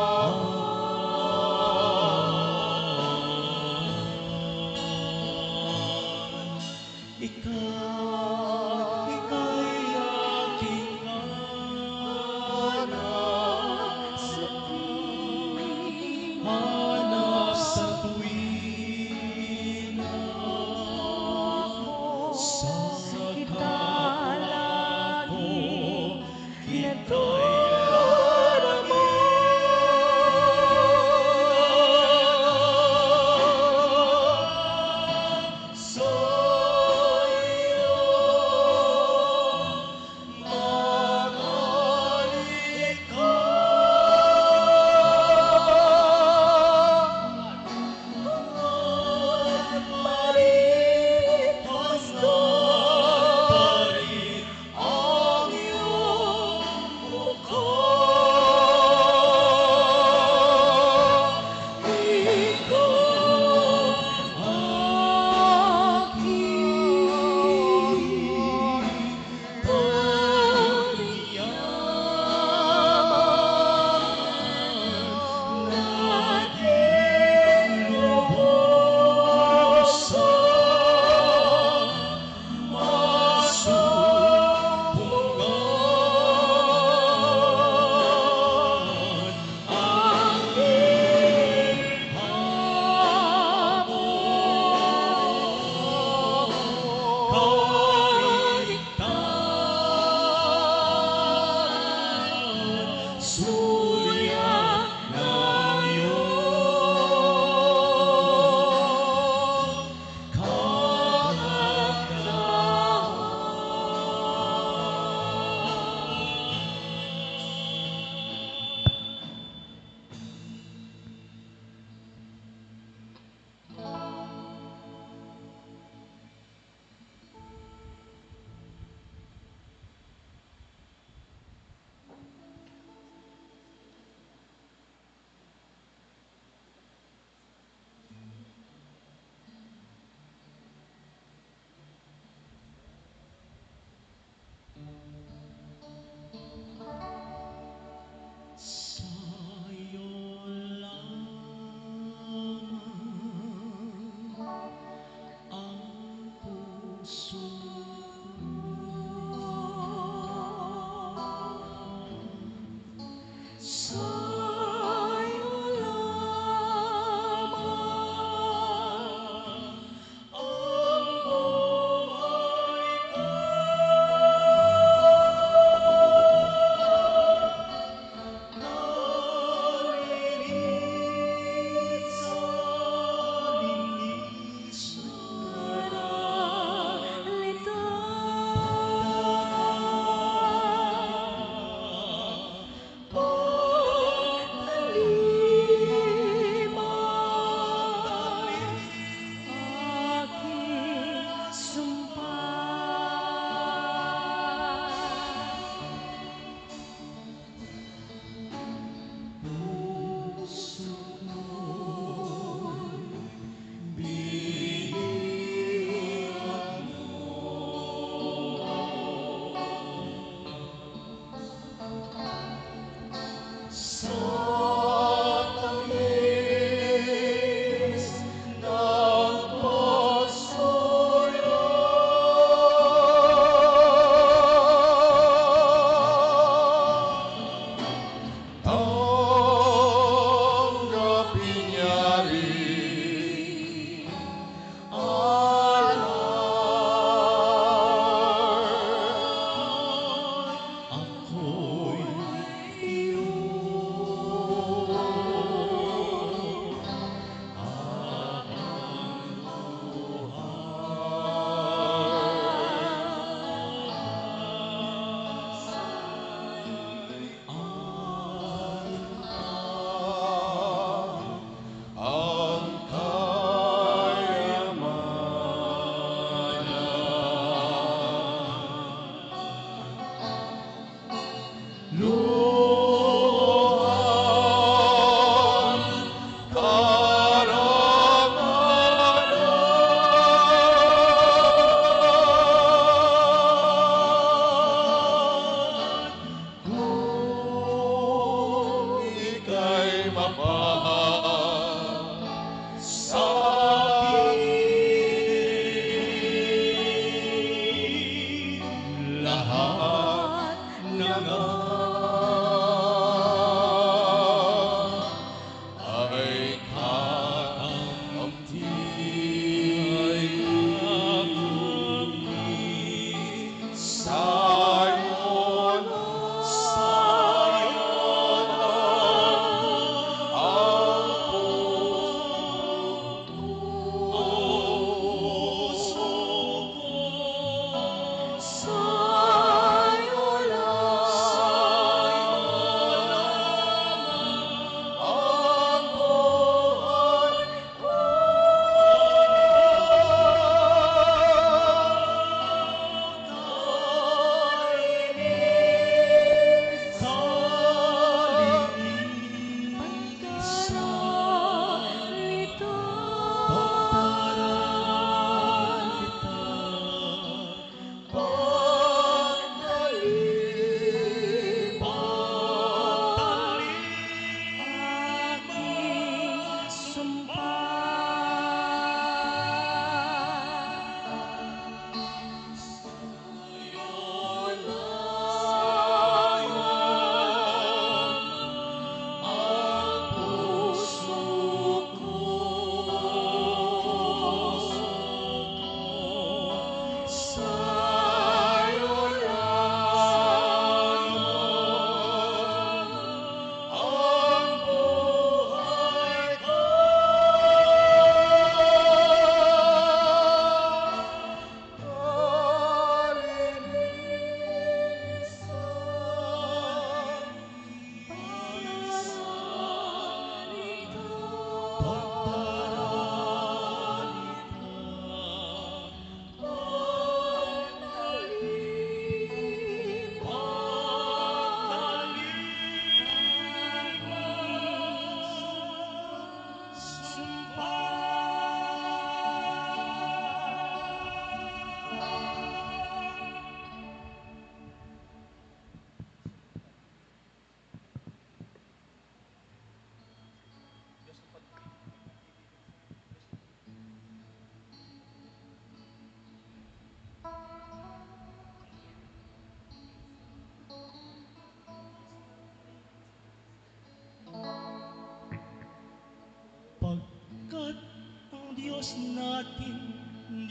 Diyos natin,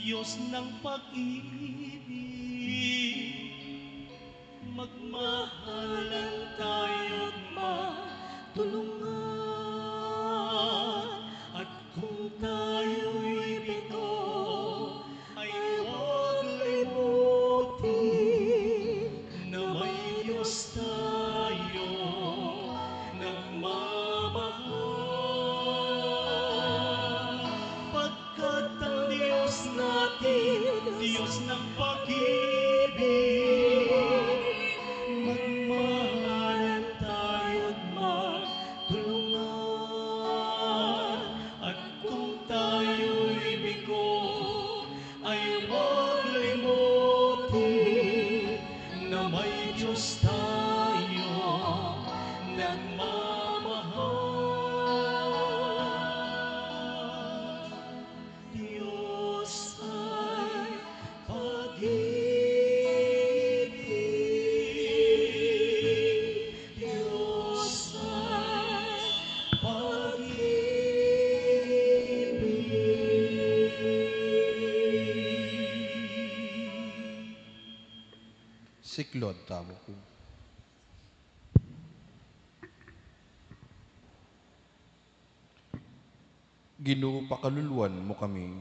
Diyos ng pag-ibig, magmahalan tayo't magtulungan, at kung tayo'y bigo, ay huwag limutin na may Diyos tayo nagmamahal. Pagkat ang Diyos natin, Diyos ng pag-ibig, magmahalan tayo't magtulungan, at kung tayo'y bigo, ay huwag limutin na may Diyos tayo nagmamahal. Diyos ay pag-ibig. Diyos ay pag-ibig. Siklaud tamu pu. Ginu, pakaluluan mu kami.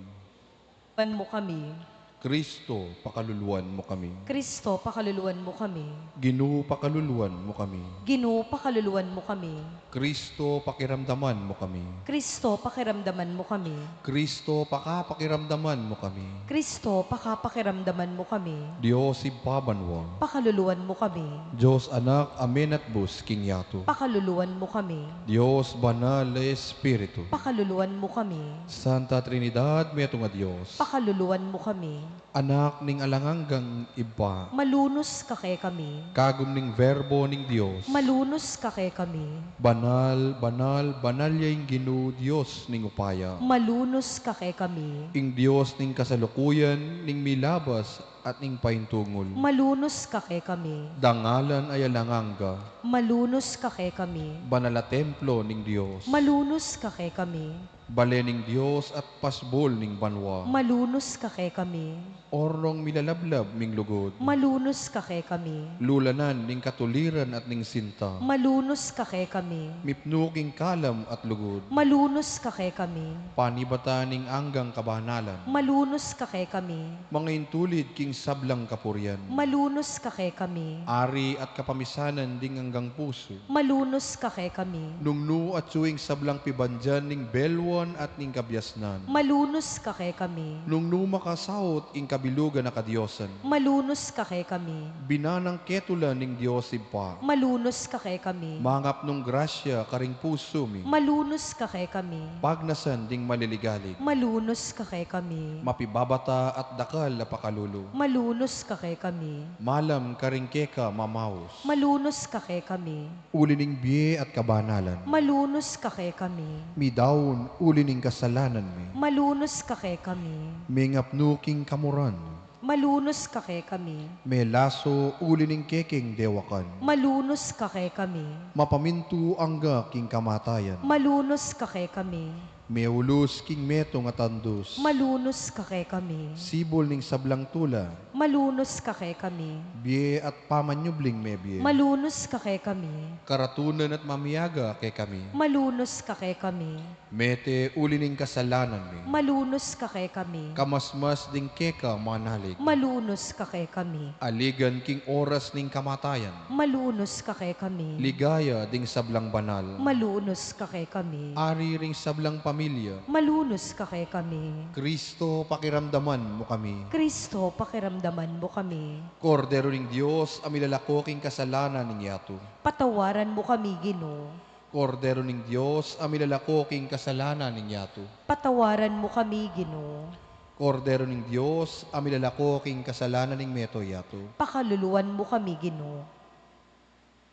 Pakaluluan mu kami. Kristo, pakaluluan mu kami. Kristo, pakaluluan mu kami. Ginu, pakaluluan mu kami. Ginu, pakaluluan mu kami. Kristo, pakiramdaman mu kami. Kristo, pakiramdaman mu kami. Kristo, pakapakiramdaman mu kami. Kristo, pakapakiramdaman mu kami. Dios Ibpa banua. Pakaluluan mu kami. Dios Anak a menatbus king yatu. Pakaluluan mu kami. Dios Banal a Espiritu. Pakaluluan mu kami. Santa Trinidad, metung a Dios. Pakaluluan mu kami. Anak ning alang anggang Ibpa. Malunus ka kekami. Kagum ning Verbo ning Dios. Malunus ka kekami. Banal, banal, banal ya ing Ginu, Dios ning upaya. Malunus ka kekami. Ing Dios ning kasalukuyan, ning milabas, at ning paintungul. Malunus ka kekami. Dangalan a alang angga. Malunus ka kekami. Banal a templo ning Dios. Malunus ka kekami. Bale ning Dios at pasbul ning banua. Malunus ka kekami. Orong milalablab ming lugud. Malunus ka kekami. Lulanan ning katuliran at ning sinta. Malunus ka kekami. Mipnu king kalam at lugud. Malunus ka kekami. Panibatan ning anggang kabanalan. Malunus ka kekami. Mangaintulid king sablang kapurian. Malunus ka kekami. Ari at kapamisanan ding anggang pusu. Malunus ka kekami. Nung nu atyu ing sablang pibandian ning beluan at ning kabiasnan. Malunus ka kekami. Nung nu makasaut ing kabilugan a kadiosan. Malunus ka kekami. Binanang ketulan ning Dios Ibpa. Malunus ka kekami. Mangapnung grasya karing pusu mi. Malunus ka kekami. Pagnasan ding maliligalig. Malunus ka kekami. Mapibabata at dakal a pakalulu. Malunus ka kekami. Malam karing keka mamaus. Malunus ka kekami. Uli ning bie at kabanalan. Malunus ka kekami. Midaun uli ning kasalanan mi. Malunus ka kekami. Mengapnu king kamuran. Malunus ka kekami. Melaso uli ning kekeng dewakan. Malunus ka kekami. Mapamintu angga king kamatayan. Malunus ka kekami. Meulus king metung a tandus. Malunus ka kekami. Sibul ning sablang tula. Malunus ka kekami. Bie at pamanyubling mebie. Malunus ka kekami. Karatunan at mamiaga kekami. Malunus ka kekami. Mete uli ning kasalanan mi. Malunus ka kekami. Kamasmas ding keka manalig. Malunus ka kekami. Aligan king oras ning kamatayan. Malunus ka kekami. Ligaya ding sablang banal. Malunus ka kekami. Ari ring sablang pamilya. Malunus ka kekami. Kristo, pakiramdaman mu kami. Kristo, pakiramdaman mu kami. Kordero ning Dios, a milalako king kasalanan ning yatu. Patawaran mu kami, Ginu. Kordero ning Dios, a milalako king kasalanan ning yatu. Patawaran mu kami, Ginu. Kordero ning Dios, a milalako king kasalanan ning meto yatu. Pakaluluan mu kami, Ginu.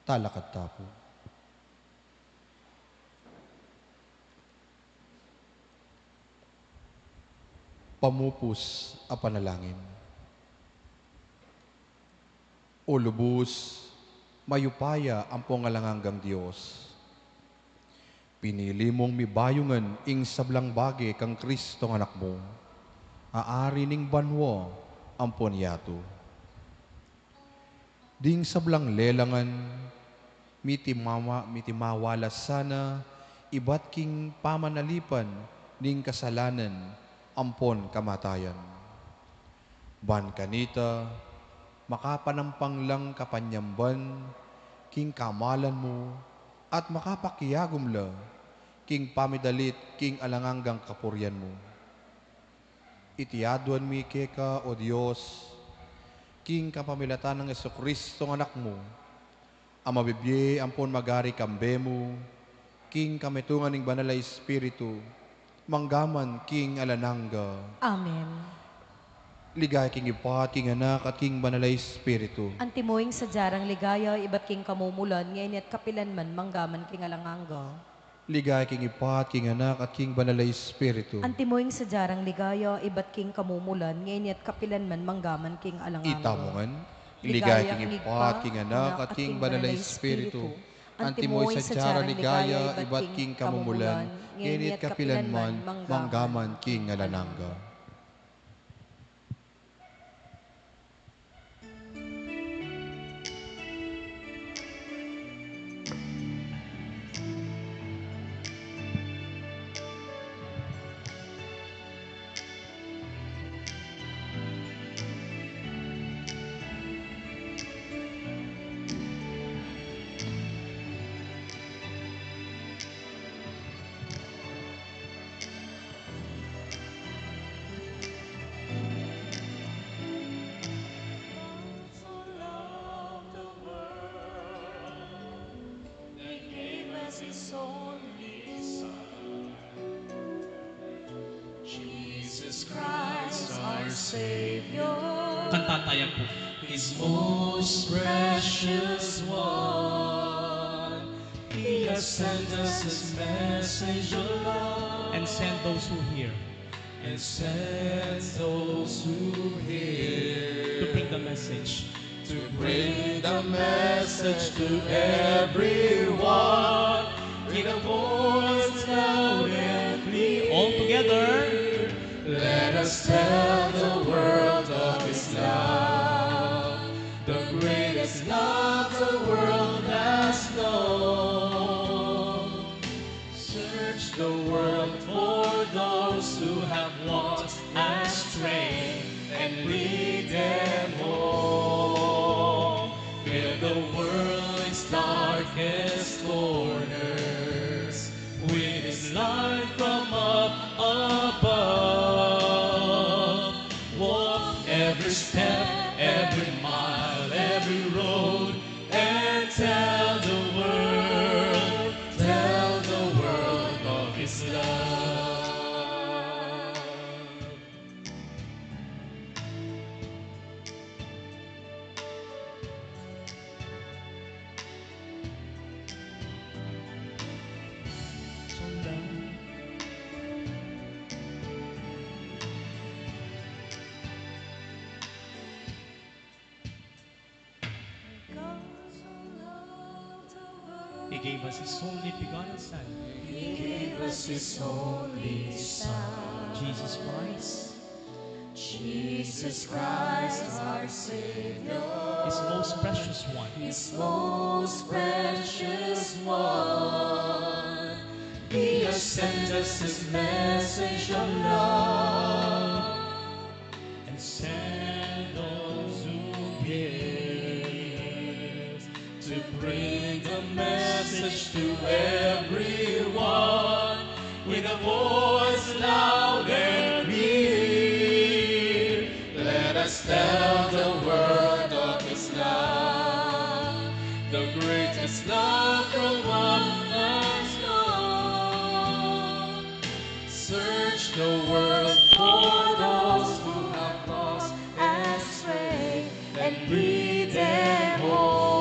Talakad ta pu. Pamupus a panalangin. O lubus mayupaya ampong alang anggang Dios, Pinili mung mibayungan ing sablang bage kang Kristong Anak mu, a Ari ning banua ampon yatu. Ding sablang lelangan, mitimawa-, mitimawala sana ibat king pamanalipan ning kasalanan ampon kamatayan. Ban kanita, makapanampang lang kapanyamban king kamalan mu at makapakiagum la king pamidalit king alang anggang kapurian mu. Iti aduan mi keka, O Dios, king kapamilatan nang Jesucristo, Anak mu, a mabibie ampon magari kambe mu, king kamitungan ning Banal a Espiritu, manggaman king alang angga. Amen. Ligaya king Ibpa, at king Anak, at king Banal a Espiritu. Antimo ing sadya rang ligaya, ibat king kamumulan, ngeni at kapilan man, manggaman king alang angga. Ligaya king Ibpa, at king Anak, at king Banal a Espiritu. Antimo ing sadya rang ligaya, ibat king kamumulan, ngeni at kapilan man, manggaman king alang angga. Itamu ngan. Ligaya king Ibpa, at king Anak, at king Banal a Espiritu. Antimo ing sadya rang ligaya, ibat king kamumulan, ngeni at kapilan man, manggaman king alang angga. God so loved the world, that gave us his only Son. Jesus Christ, our Savior. Kantan taya pu. His most precious one. He has sent us his message of love. And send those who hear. And send those who hear. To bring the message. To bring the message to everyone. With a voice loud and clear. All together. Let us tell the world of his love. The greatest love the world has known. Search the world for those who have walked astray, and lead them home. Fill the world's darkest corners with his light from up above. Walk every step, every mile, every road, and tell the world, tell the world of his love. He gave us his only begotten Son. He gave us his only Son. Jesus Christ. Jesus Christ, our Savior. His most precious one. His most precious one. He has sent us his message of love. And send those who hear to bring the message to everyone with a voice loud and clear. Let us tell the world of his love, the greatest love from one has known. Search the world for those who have lost and strayed, and lead them home.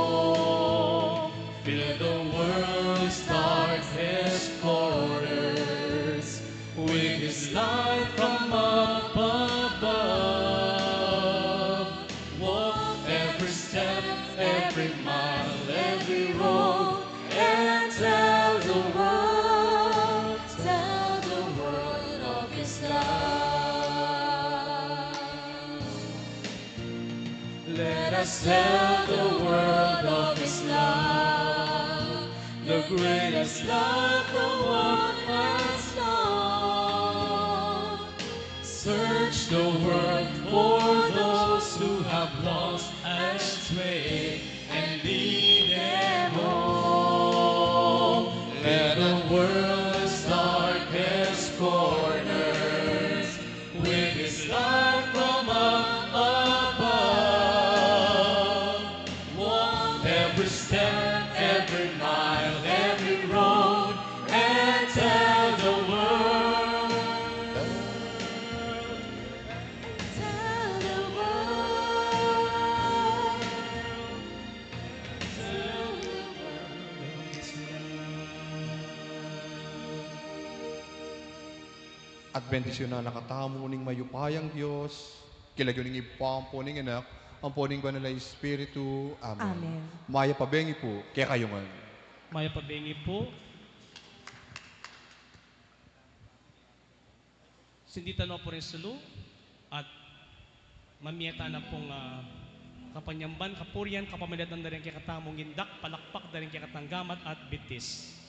Fill the world's darkest corners with his light from up above. Walk every step, every mile, every road, and tell the world. Tell the world of his love, the greatest love no one has known. Search the world for those who have lost and stray, and lead them home. Let the world's darkest corners with his light from up above. Walk every step, every mile, every road, and tell the world. Tell the world. Tell the world. At bendisyunan na katamu ning mayupayang Dios, king lagyu ning Ibpa, ampo ning Anak, ampo ning Banal a Espiritu. Amen. Amen. Mayap a bengi pu kekayu ngan. Mayap a bengi pu. Sinditan no pu ring sulu at mamie tana pung, ah, kapanyamban, kapurian, kapamilatan da ring kekatamung indak, palakpak da ring kekatang gamat at bitis.